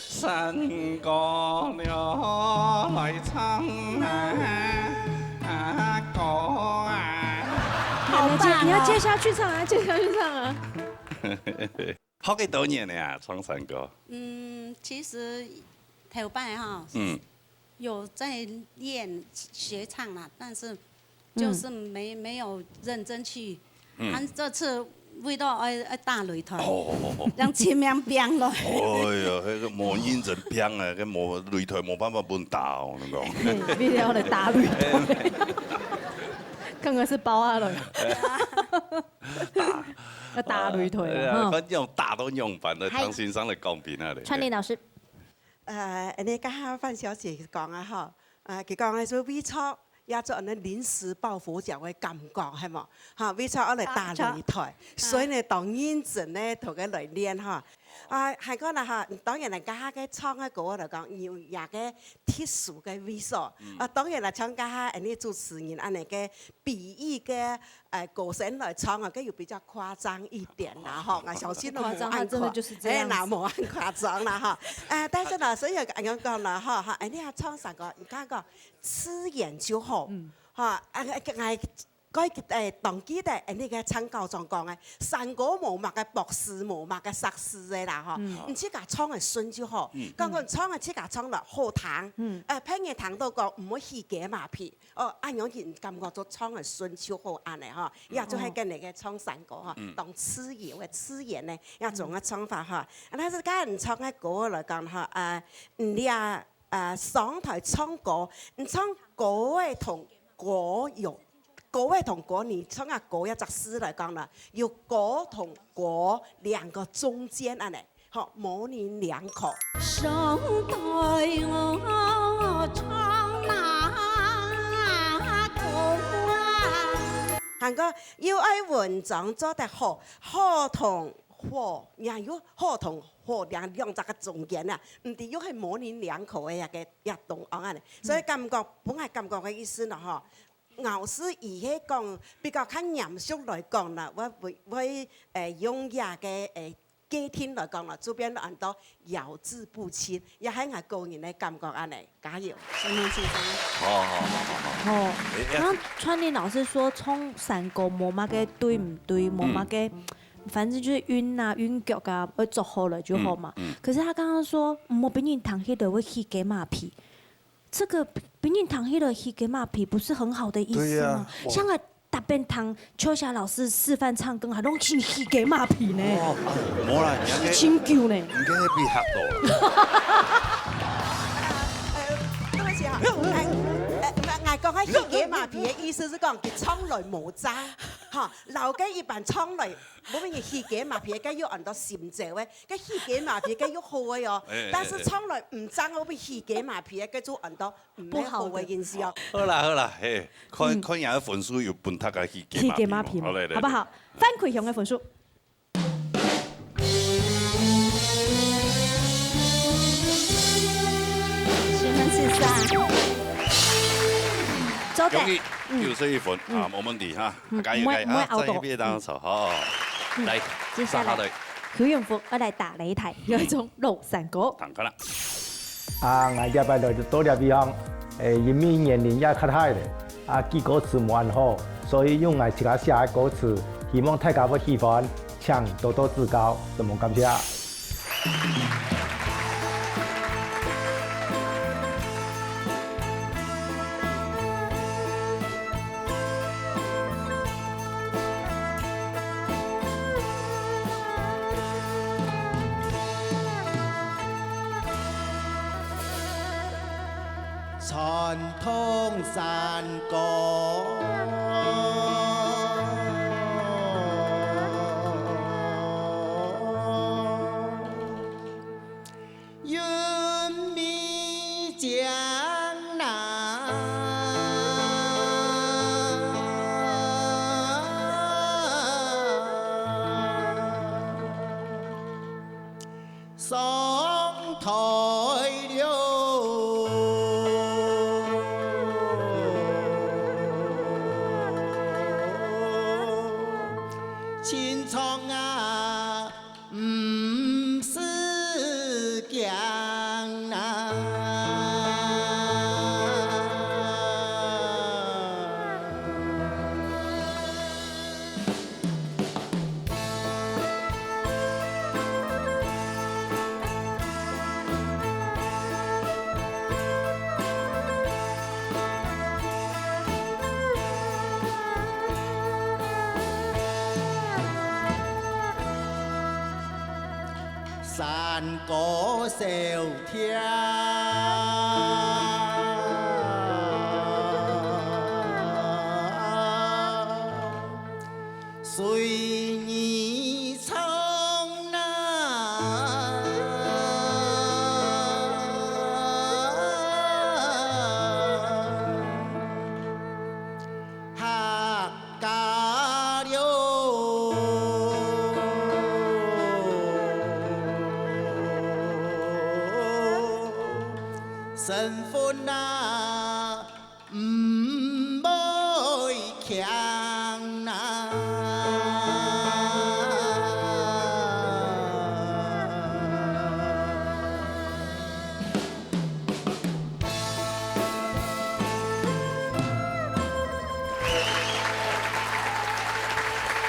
山歌了来唱啊，啊，歌啊。好棒哦。你要接，你要接下去唱啊，接下去唱啊。好几多年了呀，唱山歌。嗯，其实头擺哈，嗯。有在练学唱啦，但是就是没，嗯。没有认真去。嗯。啊，这次为到爱，爱打擂台，哦，哦，哦，哦。让前面变了。哎呀，那个无认真变啊，跟无擂台无办法分打哦，我跟你讲。对，为了要来打擂台。刚刚是包啊了。打。要打擂台了，对啊，哈。反正打都用板的，嗨。唐先生来讲评啊嘞。川林老师。 呃，恁呢，剛剛范小姐講啊，吼，啊，佢講个係為著也做恁呢臨時抱佛腳个感覺，係無？哈，為著愛來打擂台，啊，所以呢，當認真呢，同佢來練哈。啊，還過呢，哈，當然啦，這下个唱个歌來講，有佢个特殊个味素。嗯。啊，當然啦，像這下恁呢主持人恁呢个比喻个 呃，歌聲來唱啊，該又比較誇張一點啦，吼，啊，小心都無恁誇張，誇張，他真的就是這樣子。哎，那無恁誇張啦，哈。呃，但是呢，所以恁樣講啦，哈，哈，哎，你看唱山歌，你看講，自然就好，嗯。哈，啊，哎，哎，該，哎，當記得，哎，那個參考中講，哎，山歌無麼个博士，無麼个碩士个啦，哈，嗯。你自家唱个順就好，嗯。剛剛唱个自家唱了好聽，嗯。呃，別人聽到講，毋會起雞嫲皮。 哦，恁樣人感覺做唱个順就好恁呢吼，嗯。也就係跟你个唱山歌吼，嗯。當自由个自然呢，也種个唱法吼。啊，但是跟人唱个歌來講吼，啊，你啊，啊，上台唱歌，你唱歌个同歌有，歌个同歌，你唱个歌一隻字來講呢，有歌同歌兩個中間恁呢。 好，模稜兩可。上台我唱哪个啊？還過又愛文章做得好，好同火，也有好同火兩，兩隻个中間啊，毋知又係模稜兩可个一個，一個動作啊呢。所以感覺，本來感覺个意思呢，吼，咬字佢係講比較較嚴肅來講呢，會，會，會，呃，用這個，呃， 界定來講咯，這邊安到咬字不清，也係𠊎個人个感覺恁呢。加油！承蒙先生。好，好，好，好，好。哦，哎，哎。剛剛川林老師說唱山歌無麼个對毋對，無麼个，嗯。反正就是韻啊、韻腳啊，愛做好了就好嘛。嗯，嗯。可是他剛剛說，莫分人聽起來會起雞嫲皮。 這個分人聽起來起雞嫲皮，不是很好的意思嗎？對呀，我像𠊎逐遍聽秋霞老師示範唱歌，還攏起起雞嫲皮呢。哦，無啦，你還可以，係真久呢。你還可以被嚇到了。呃，對不起哈，哎，呃，𠊎，𠊎講个起雞嫲皮个意思係講，佢唱來無正，哈，老个一般唱來，無分人起雞嫲皮，該又安到心焦个，該起雞嫲皮，該又好个哦。哎，哎，但是唱來毋正，會分起雞嫲皮，該就安到 毋係好个意思哦。好啦，好啦，嘿，看，嗯。看人个分數有分大家去起雞嫲皮無？起雞嫲皮無？好，來，來，好不好？來。范奎雄个分數。請問是啥？周董。恭喜，嗯。九十一分，嗯。啊，無問題哈。嗯，該，該，毋會，毋會拗到。啊，再一遍當手，好。嗯。來，接下來，接下來。邱永福要來打擂台，有一種老山歌。聽看啦。 啊，𠊎這擺來到這地方，誒，因為年齡也較大了，啊，記歌詞無恁好，所以用𠊎自家寫个歌詞，希望大家會喜歡，請多多指教，承蒙感謝。傳統山歌。山歌小調。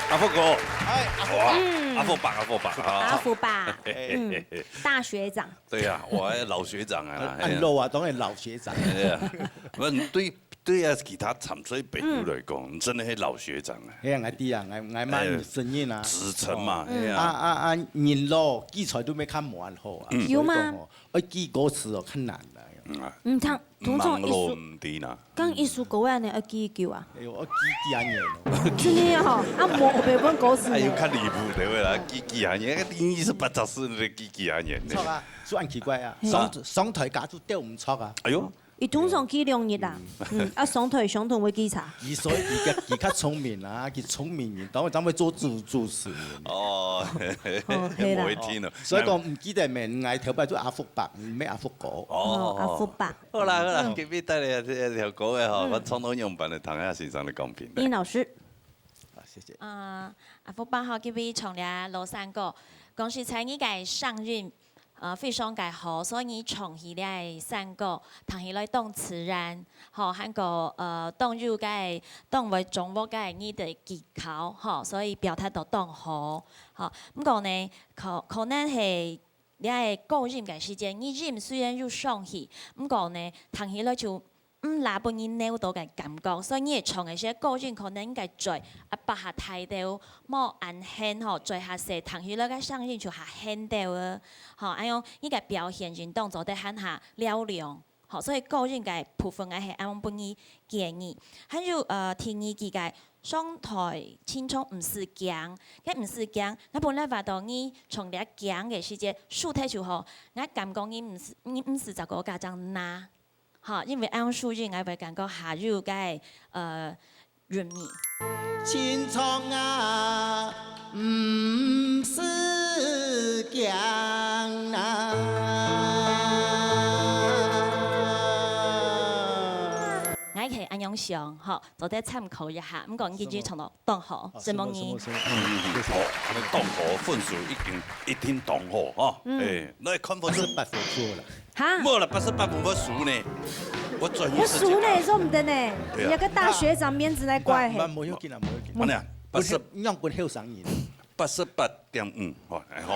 阿福哥，哎，阿福伯。哇，嗯。阿福伯，阿福伯啊。阿福伯。嘿，嘿，嗯，嘿，嘿。大學長。對啊，我還老學長啊，啊，嘿啊。恁老啊，當然老學長。哎呀，毋，對，對啊，其他參賽朋友來講，嗯。你真的是老學長啊。嘿啊，𠊎知啊，𠊎，𠊎嘛，哎，承認啊。資深嘛，哦。嘿啊。啊，啊，啊，人老，記才都無較無恁好啊，嗯。有嗎？所以講哦，愛記歌詞哦，較難啊。嗯啊。嗯，像 通常一首，毋知啦。講一首歌仔呢，愛幾久啊？哎喲，愛記幾下年哦。真的哦，啊，無，無問歌詞呢。哎喲，較離譜个話啦，記幾下年，二十八隻字，你記幾下年呢？毋著啊，就恁奇怪啊，嘿。上，上台架就吊毋著啊。哎喲。佢通常記兩日啊，嗯，啊，上台相同會記差。佢所以佢較，佢較聰明啊，佢聰明人，當然，當然會做主，主持人。哦，哦，係啦。無一定哦。所以講，毋記得名，𠊎頭擺就阿福伯，毋係阿福哥。哦，哦，阿福伯。 好啦，好啦，嗯。今日帶來這條歌个吼，嗯。我唱到樣般來聽下先生个講評。林老師。好，謝謝。啊，阿福伯吼，今日唱這老山歌，講實在，你个聲音，呃，非常个好，所以你唱起這个山歌，聽起來當自然，吼，還過，呃，當有个，當會掌握个你个技巧，吼，所以表達到當好，吼。毋過呢，可，可能係 這个高音个時節，你音雖然有上去，毋過呢，聽起來就毋罅分人扭到个感覺，所以你个唱个時，高音可能應該嘴啊，擘較大兜，莫恁㤼吼，嘴較細，聽起來个聲音就較㤼兜个。吼，恁樣你个表現應當做得還較嘹亮。 吼，所以高音个部分𠊎係恁樣分你建議。還有，呃，第二句个上台盡重毋使驚，該毋使驚，𠊎本來話到你唱這驚个時節，手提就好，𠊎感覺你毋使，你毋使再過加張那，吼，因為恁樣手音𠊎會感覺較有該，呃， 韻味。盡重啊，毋使驚啊。𠊎係恁樣想，吼，做得參考一下。毋過你今日唱到當好，哦，承蒙你。承蒙，承蒙，承蒙。嗯，嗯，嗯，好，恁樣當好，分數一定，一定當好，吼。嗯。哎，來看分數。八十八分就好了。 哈？無啦，八十八分我輸呢。我專業我輸呢，說毋得呢。對啊。你有個大學長面子來怪嘿。毋，毋，無要緊啦，無要緊。恁樣啊，八十，分後，讓分後生贏。八十八點五，吼，哎吼。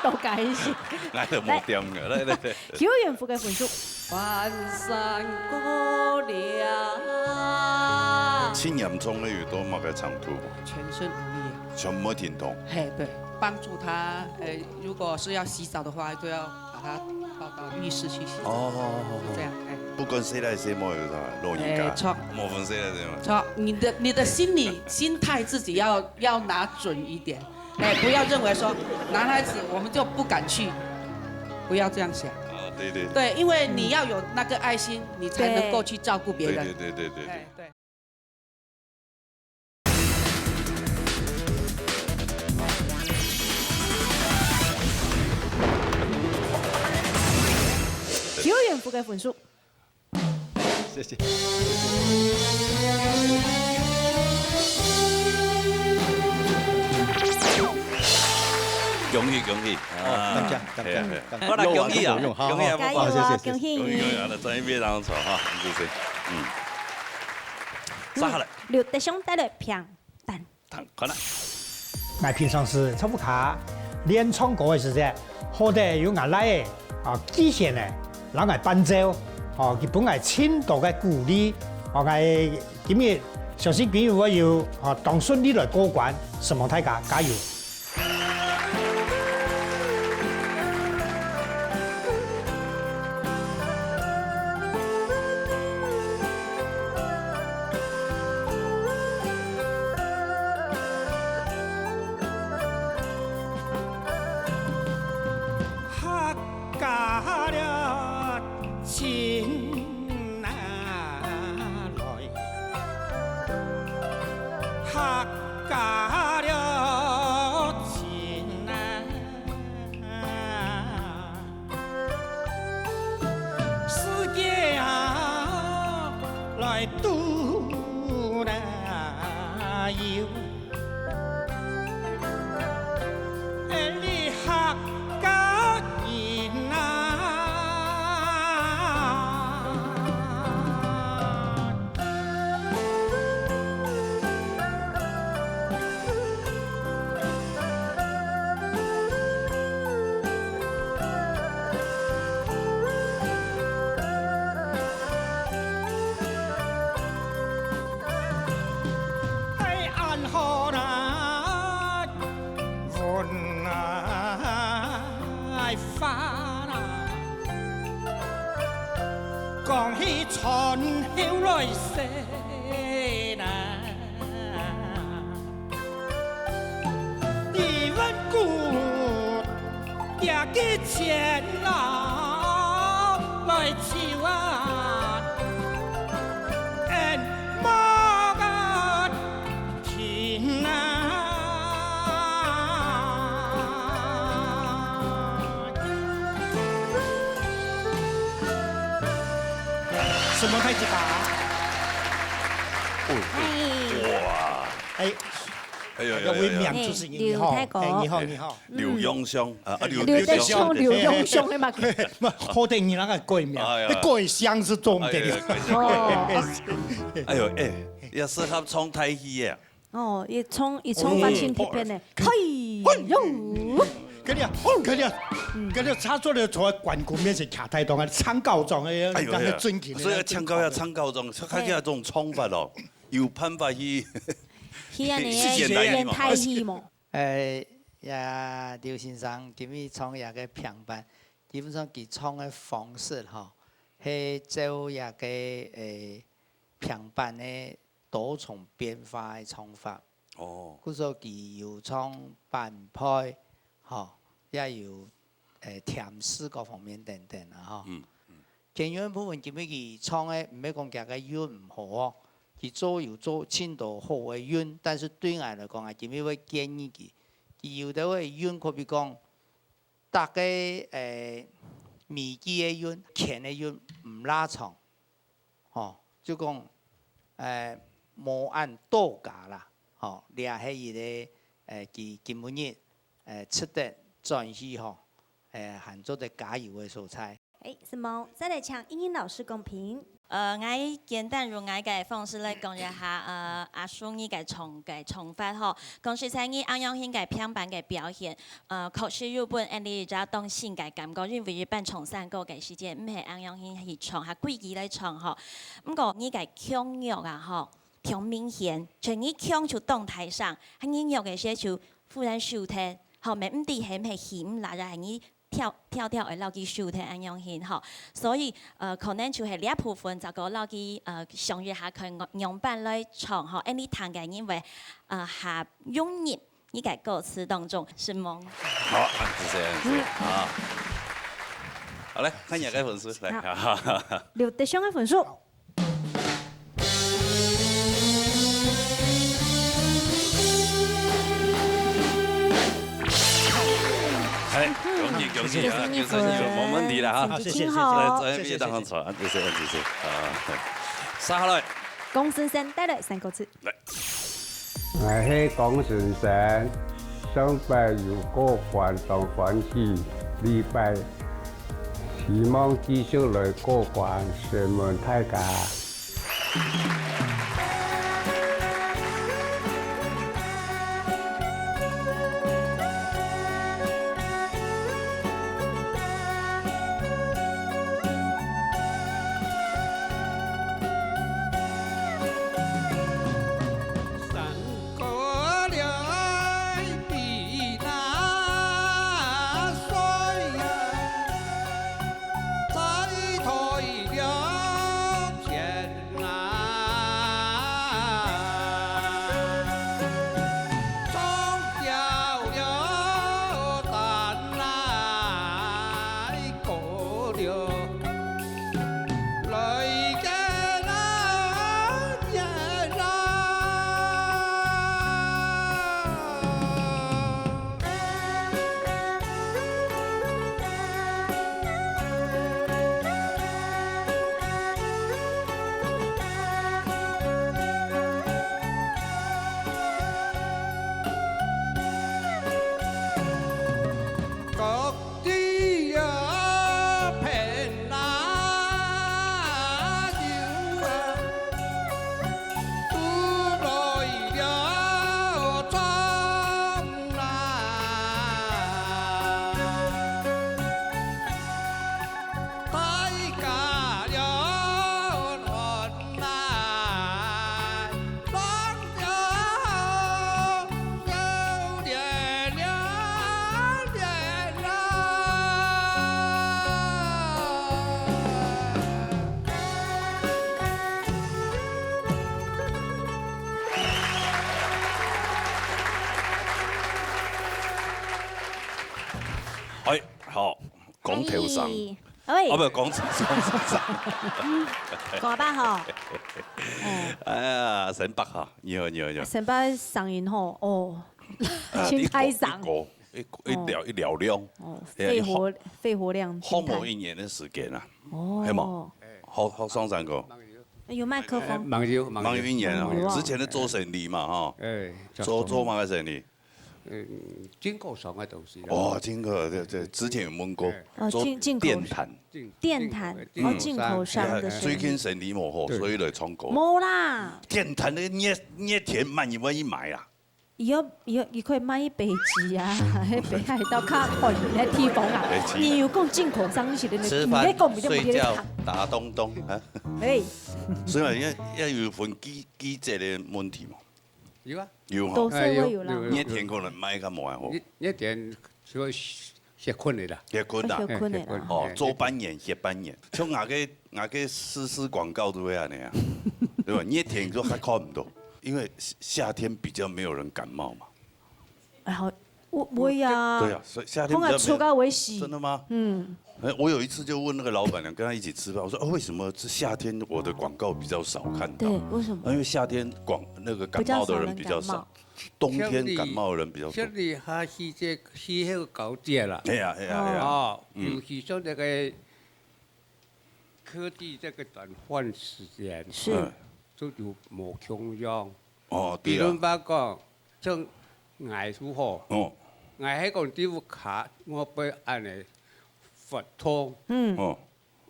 都開心。來，就無點个，來，來，來。邱元福个分數。翻山過嶺。盡嚴重个有到麼个程度？全身無力啊。全部停動。嘿，對，幫助他，呃，如果是要洗澡的話，都要把他报到浴室去洗澡，哦，是这样，哎。不管谁来谁莫有啥，老人家，哎，错。莫分谁来谁嘛。错，你的，你的心理心态自己要，要拿准一点，哎，不要认为说男孩子我们就不敢去，不要这样想。啊，对对。对，因为你要有那个爱心，你才能够去照顾别人。对对对对对对。哎，对。 邱元福个分数。谢谢。恭喜恭喜！哦，感谢，感谢，感谢。好了，恭喜啊，恭喜啊，加油啊，恭喜！恭喜恭喜啊，那专业非常好哈，谢谢。嗯，杀下来。刘德雄带来《平淡》。 看啦。𠊎平常時在屋下練唱歌个時節，好得有吾倈仔啊，志賢仔，摎𠊎伴奏，哦，佢分𠊎盡多个鼓勵，哦，𠊎今日相信佢會有，哦，當順利來過關，承蒙大家，加油！ 客家了親啊來，客家了親啊。 世界啊，來都來有，哎，你客家人啊。 哎，恁好啦，阮啊，花啦，講起春後來說啦。 你問古，這个錢哪來求啊？恩莫个停啊！什么太极吧？哦，哎。哇！哎， 哎呦，哎呦，哎呦。个名就是你好，哎，你好，你好。刘永雄，啊，啊，刘，刘德雄，刘德雄。刘永雄的嘛。嘛，好得你那个改名，哎呀。你改姓是重点。哎呀，改姓。哦。哎呦，哎，也适合唱大戏耶。哦，也唱，也唱法真特别呢。哦。嘿，嘿。哟。跟你讲，哦，跟你讲，嗯。跟你讲，插出来，从关公面前卡太东啊，唱高中的，哎呦，那个尊敬的，哎呀，所以要唱高，要唱高中，看起来这种唱法哦。 有办法去，去啊，你去演大戏嘛。演大戏嘛。呃，呀，刘先生今日唱這个平板，基本上佢唱个方式吼，係照這个，呃，平板个多重變化个唱法。哦。故所佢有唱板配，吼，也有，呃，添詞各方面等等啊，吼。嗯，嗯。 前韻部分今日佢唱个，毋係講佢个韻毋好哦，佢做有做盡多好个韻，但是對𠊎來講啊，今日會建議佢，佢有兜个韻，可比講，逐个，呃，尾句个韻、前个韻毋罅長，吼，就講，呃，無恁多加啦，吼，這係一个，呃，佢今晡日，呃，值得轉去吼，呃，還做得加油个所在。 哎，承蒙，再來請英英老師公平。呃，𠊎簡單用𠊎个方式來講一下，呃，阿叔你个唱，个唱法吼。講實在，你恁樣形个平板个表現，呃，確實有分𠊎兜一隻當新个感覺，因為一般唱山歌个時節，毋係恁樣形去唱，較規矩來唱吼。毋過，你个腔弱啊吼，當明顯，像你腔就當大聲，還你弱个時就忽然收忒，吼，乜毋知係毋係氣毋罅，還係你跳，跳跳會摎佢收聽恁樣形吼。所以，呃，可能就係這部分，再過摎佢，呃，想一下看仰般來唱吼，恁樣聽个人會，呃，較融入你个歌詞當中，承蒙。好，謝謝，謝謝啊。好，來看你个分數，來。好。六點五个分數。 哎，恭喜恭喜啊！恭喜恭喜，恭喜，無問題啦哈。成績真好。來，這邊當好，謝謝謝謝。啊，謝謝謝謝啊。接下來，江先生帶來三個字。來。𠊎係江先生，上擺有過關當歡喜，這擺希望繼續來過關，承蒙大家。 哎，好，講頭上。哎，喂。哦，毋，講頭上，講頭上。講吧吼。哎。哎呀，沈伯哈，你好，你好，你好。沈伯聲音吼，哦，啊，真開心。一，一，一，一尞，一尞。哦，哎，肺活，好，肺活量真大。好某一年的時間啊，哦。係無？好，好，上山過。有麥克風。哎，網友，網友。網友一年啊，有啊。之前的做生理嘛，哈。哎，做，做麼个生理？ 嗯，進口商个東西啦。哦，進口，對，對，之前有問過，哎。哦，做進，進口電毯。進，電毯，進口，哦，進口商的生意。哎，最近生理無好，對。所以來唱歌。無啦。電毯个熱，熱天慢慢去買啦。以後，以後，佢可以賣一杯雞啊，去北海道較寒个地方啊。北極。你有講進口商是的，吃飯、你在講，你在講，睡覺、打東東啊。哎。所以嘛，要，要有分季，季節的問題嘛。 有啊。有吼。多少會有啦。哎，有，有，有。熱天可能賣較無恁好。熱，熱天就會歇睏个啦。歇睏啦。哦，歇睏个啦。哎，歇睏。哦，做半年，歇半年。像𠊎个，𠊎个試試廣告都會恁樣啊，對吧？熱天就還看毋到，因為夏天比較沒有人感冒嘛。哎，好，我，我呀。對啊，所以夏天比較沒有。風啊，吹到會死。真的嗎？嗯。 哎，我有一次就問那個老闆娘，跟她一起吃飯，我說：「哦，為什麼這夏天我的廣告比較少看到？」對，為什麼？因為夏天廣，那個感冒的人比較少，比較少人感冒。冬天感冒的人比較多。像你，像你哈，氣候，氣候高低啦。哎呀，哎呀，哎呀。哦，嗯。尤其像那個科技這個轉換時間，是。嗯。就有無共樣。哦，對啊。比如話講，像𠊎就好，哦。𠊎係講在屋下，我會恁樣發燙。嗯。哦。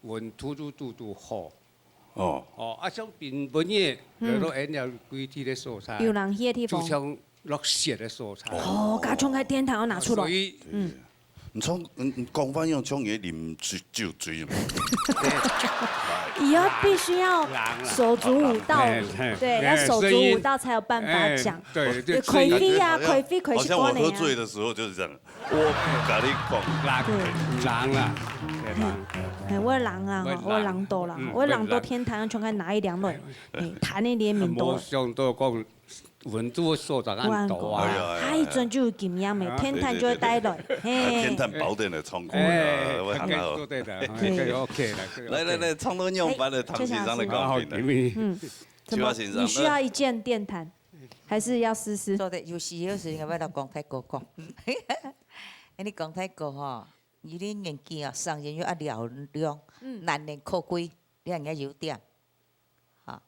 溫度就堵堵好。哦。哦，啊，像平，平日，嗯。來到恁樣規定个所在，有冷氣个地方。就像落雪个所在。哦，加上該電毯要拿出來。所以，嗯。你唱，你，你講話樣像你啉酒，酒醉嘛。以後必須要手足舞蹈，哎，哎，對，哎，要手足舞蹈才有辦法講。聲音，哎，對，就開飛啊，開飛，開飛好像我喝醉的時候就是這樣，我不跟你講。對。人啊，對吧？哎，我人啊，吼，我人多啦，嗯，我人多天堂，全開拿一兩輪，哎，彈一連綿多了。無想到講 文字素質恁高啊。哎呀，哎呀，哎呀。下一轉就有經驗了，啊。天壇就會帶來，對，對，對，對。嘿。天壇寶殿的唱歌，哎，啊，會很好。應該做得的，嘿。應該OK了，這個OK。來，來，來，唱到仰般的，哎，唐先生的作品呢？好，給你。嗯，怎麼？秋華先生，你需要一間電壇，還是要試試？做得，有時，有時應該愛同講太高講。你講太高吼，你的年紀啊，聲音又愛嘹亮，嗯。難能可貴，你應該有點。 哈。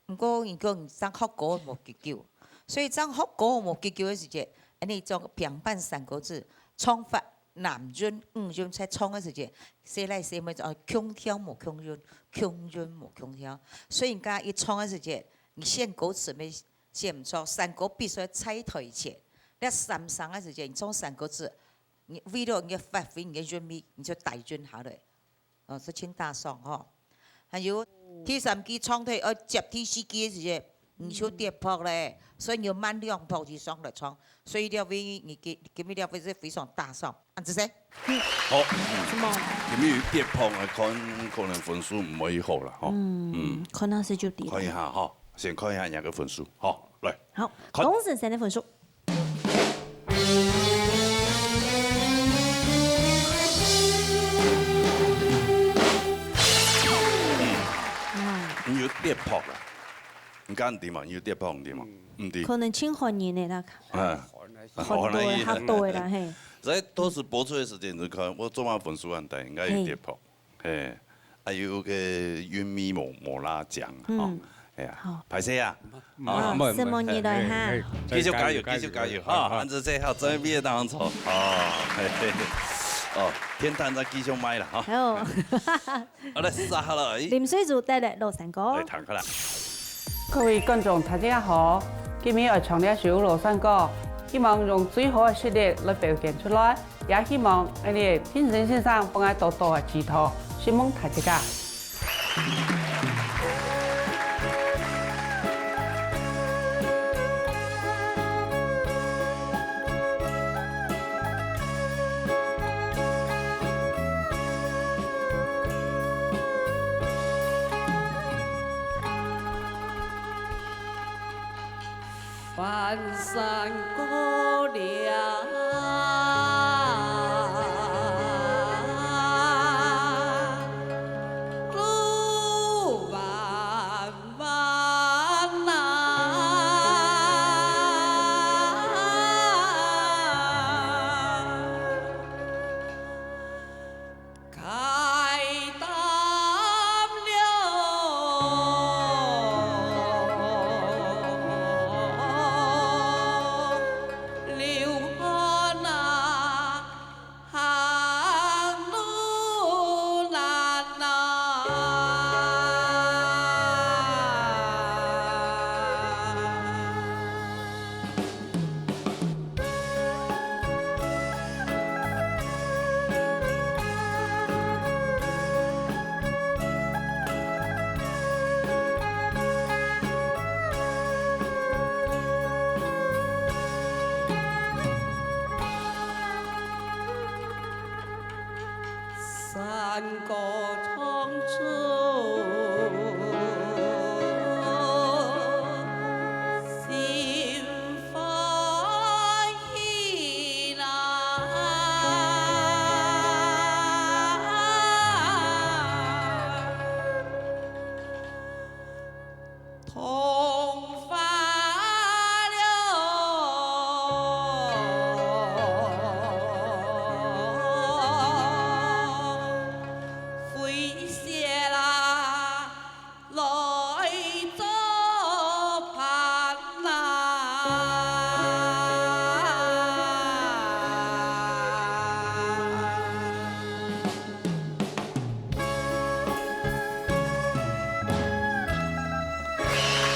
毋過你講正學歌無幾久，所以正學歌無幾久个時節，恁呢做平板三個字，唱法男韻、女韻在唱个時節，細倈細妹就，哦，共調無共韻，共韻無共調。所以人家一唱个時節，你選歌詞乜選毋著，山歌必須在台前，你三聲个時節，你唱山歌字，你為了你个發揮，你个韻味，你就帶韻下來。 哦，係盡打爽吼。還有第三句唱到愛接第四句个時節，你就跌拍咧，所以你要慢兩拍以上來唱。所以這位你今，今日這位係非常打爽，恁仔細。好，什麼？今日有跌拍來看，可能分數毋會好啦，吼。嗯，嗯。看下勢就知啦。看一下吼，先看一下人家个分數，好，來。好，看。龍先生个分數。 嗯。你有跌拍啦？你敢知嘛？你有跌拍，你知嘛？嗯。毋知。可能盡寒人个啦。啊。寒到个，寒到个啦，嘿。所以到時播出个時間，你看，𠊎做麼分數恁低，應該有跌拍。嘿。嘿。啊，有个韻味無，無罅靚，吼。嗯。哎呀，好。歹勢啊。 啊，啊，無，無，承蒙你來哈。嘿，嘿，繼續加油，加油，繼續加油，哈，加油，哈。恁仔細，好，準備當中，哦，嘿，嘿，嘿。哦，天壇再繼續賣啦，哈。好。好了，接下來。林水珠帶來老山歌。來，聽看啦。各位觀眾，大家好，今日愛唱這首老山歌，希望用最好个實力來表現出來。 也希望𠊎个評審先生分𠊎多多个指導，承蒙大自家。 翻山过岭，路漫漫啊。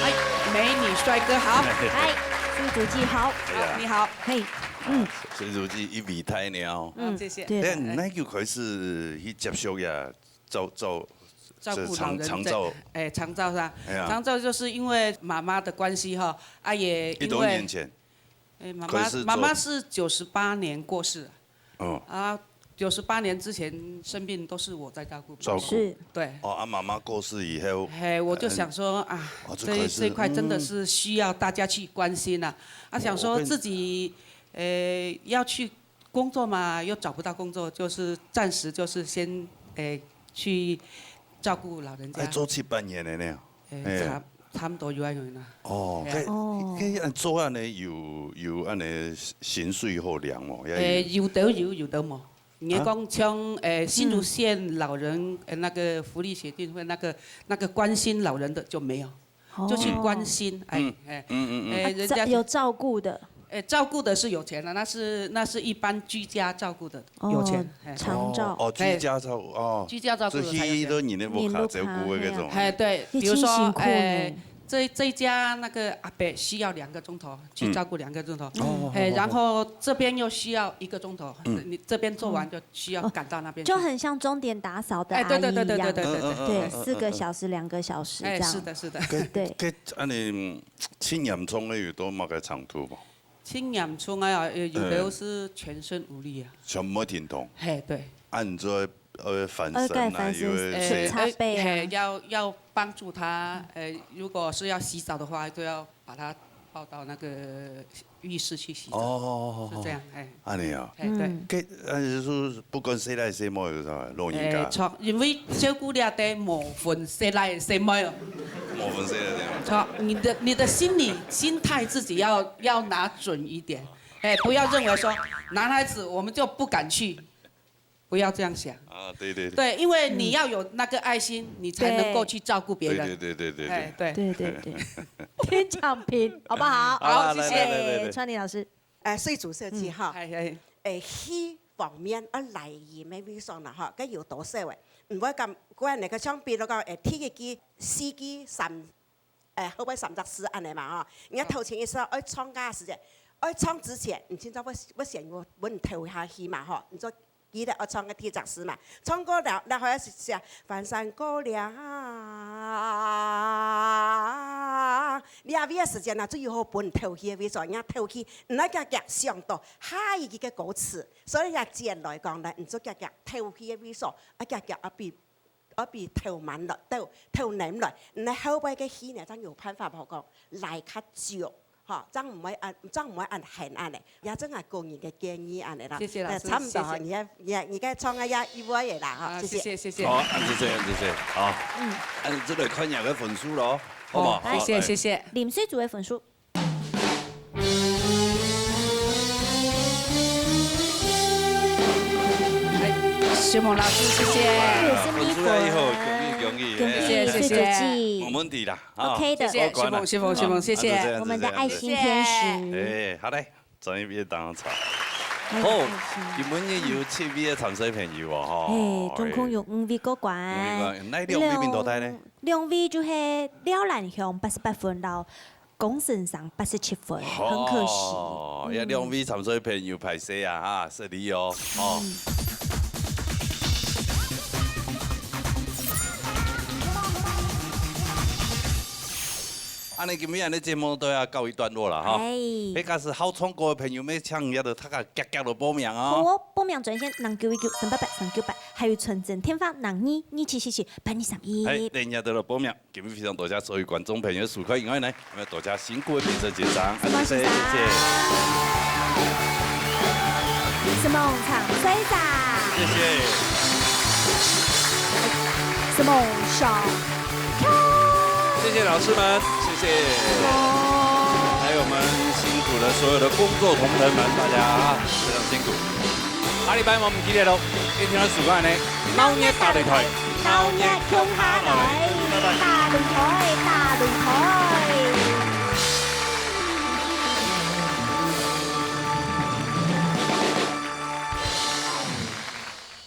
哎，美女帥哥好。哎，苏竹记好。哎呀。你好。嘿。嗯，所以就係一位大鳥。嗯，謝謝。對啦。但你哪久開始去接觸呀？照照照顧老人在，這長長照，哎，長照是吧？哎呀長照就是因為媽媽的關係哈，啊也因為，幾多年前？哎，媽可是做媽媽媽是九十八年過世，嗯，啊，九十八年之前生病都是我在照顧。照顧。是，對。哦，啊，媽媽過世以後，嘿，我就想說啊，哦，這就開始這一塊真的是需要大家去關心啊。啊，想說我跟自己，呃，要去工作嘛，又找不到工作，就是暫時就是先，呃，去照顧老人家。哎，做七八年了呢。哎，哎差差不多有啊有啊。哦，哎該哦該恁做恁呢有有恁呢薪水好領無？誒，有得有，有得無。你講像誒新竹縣老人誒那個福利協進會那個那個關心老人的就沒有，就去關心，哎哎，嗯嗯嗯，哎，人家照有照顧的，哎照顧的是有錢的，那是那是一般居家照顧的有錢哦，哎，長照，哦，居家照顧哦，居家照顧的才有錢。就去到人的屋下照顧的那種。哎，對，也比如說挺辛苦呢哎，这这一家那个阿伯需要两个钟头去照顾两个钟头，哦哎，好好然后这边又需要一个钟头，你这边做完就需要赶到那边去。就很像钟点打扫的哎，阿姨一样，对对对对对对对嗯嗯对，对，四个小时、两个小时这哎，样，是的，是的。对，該恁呢，嗯，盡嚴重个有到麼个程度無？盡嚴重啊，有有的是全身无力啊。全部停動，嘿，对，啊，你做呃翻身啊，呃，該翻身有的是哎擦背啊哎嘿，要要帮助他，呃，如果是要洗澡的话，就要把他抱到那个浴室去洗澡，哦，是这样，哎，恁呢啊，哎对。嗯該呃就是不管細倈細妹有啥，老人哎，家錯，因為照顧了的無分細倈細妹哦。無分細倈細妹。錯，你的你的心理心態自己要要拿準一點，哎，不要認為說男孩子我們就不敢去，不要這樣想。啊，對對對，對，因為你要有那個愛心，你才能夠去照顧別人。對對對對對哎，對。对对对，天讲平，好不好？好啦好谢谢來來來來來，川林老师，誒，水煮設計哈，哎哎，誒，戲方面啊，來源个位所啦哈，該有多少誒？毋會講，關那個像比如講，誒，第一句、四句、三，誒，後尾三隻字恁呢嘛哈。人家頭前一首愛唱歌个時節，愛唱之前，你今朝會會先有分頭下去嘛哈，你就記得愛唱个第一隻字嘛。唱過了，然後要寫翻山過了。你啊，這個時間呢，最好分頭去个位所，人家頭去，毋愛遽遽想到下一句个歌詞。 所以啊，自然來講呢，你就遽遽頭去个位所，啊遽遽啊比啊比頭慢來，頭頭能來，你後背个戲呢，正有辦法好講來較久，吼，正毋會恁正毋會恁閒恁呢，也正係個人个建議恁呢啦。謝謝老師呃差毋多吼，謝謝你个你个你个創个也一位个啦，啊，吼，謝謝。謝謝謝謝。好，恁就這樣，恁就這樣。好，恁就來看下个分數咯，好無？好，謝謝謝謝。林水竹个分數，哎，徐猛老師，謝謝。有是分數來以後，恭喜恭喜，恭喜哎水竹姐無問題啦，啊，OK 的，謝謝徐猛徐猛徐猛，謝謝。我們的愛心天使。哎，好嘞，轉一邊當場。好，今晡日有七位个參賽朋友哦，吼。哎，總共有五位過關。五位過關，哪兩位面頭大呢？兩位就係廖蘭香八十八分，摎龔先生八十七分，很可惜。哦，這兩位參賽朋友敗勢啊，哈，失禮哦，哦。恁呢今日个節目都要告一段落了哈。哎該假使好唱歌个朋友，乜請這兜大家遽遽來報名哦。好哦，報名專線零九一九三八八三九八，還有傳真電話零二二七四四八二三一。哎，等一下都來報名。今日非常多謝所有觀眾朋友收看以外呢，還有多謝辛苦个評審先生，什麼先生謝謝。什麼唱衰仔？謝謝。什麼上？謝謝老師們，謝謝。還有我們辛苦的所有的工作同仁們，大家非常辛苦。下禮拜我們記得咯，一定要收看呢，鬧熱大擂台，鬧熱共下來，拜拜。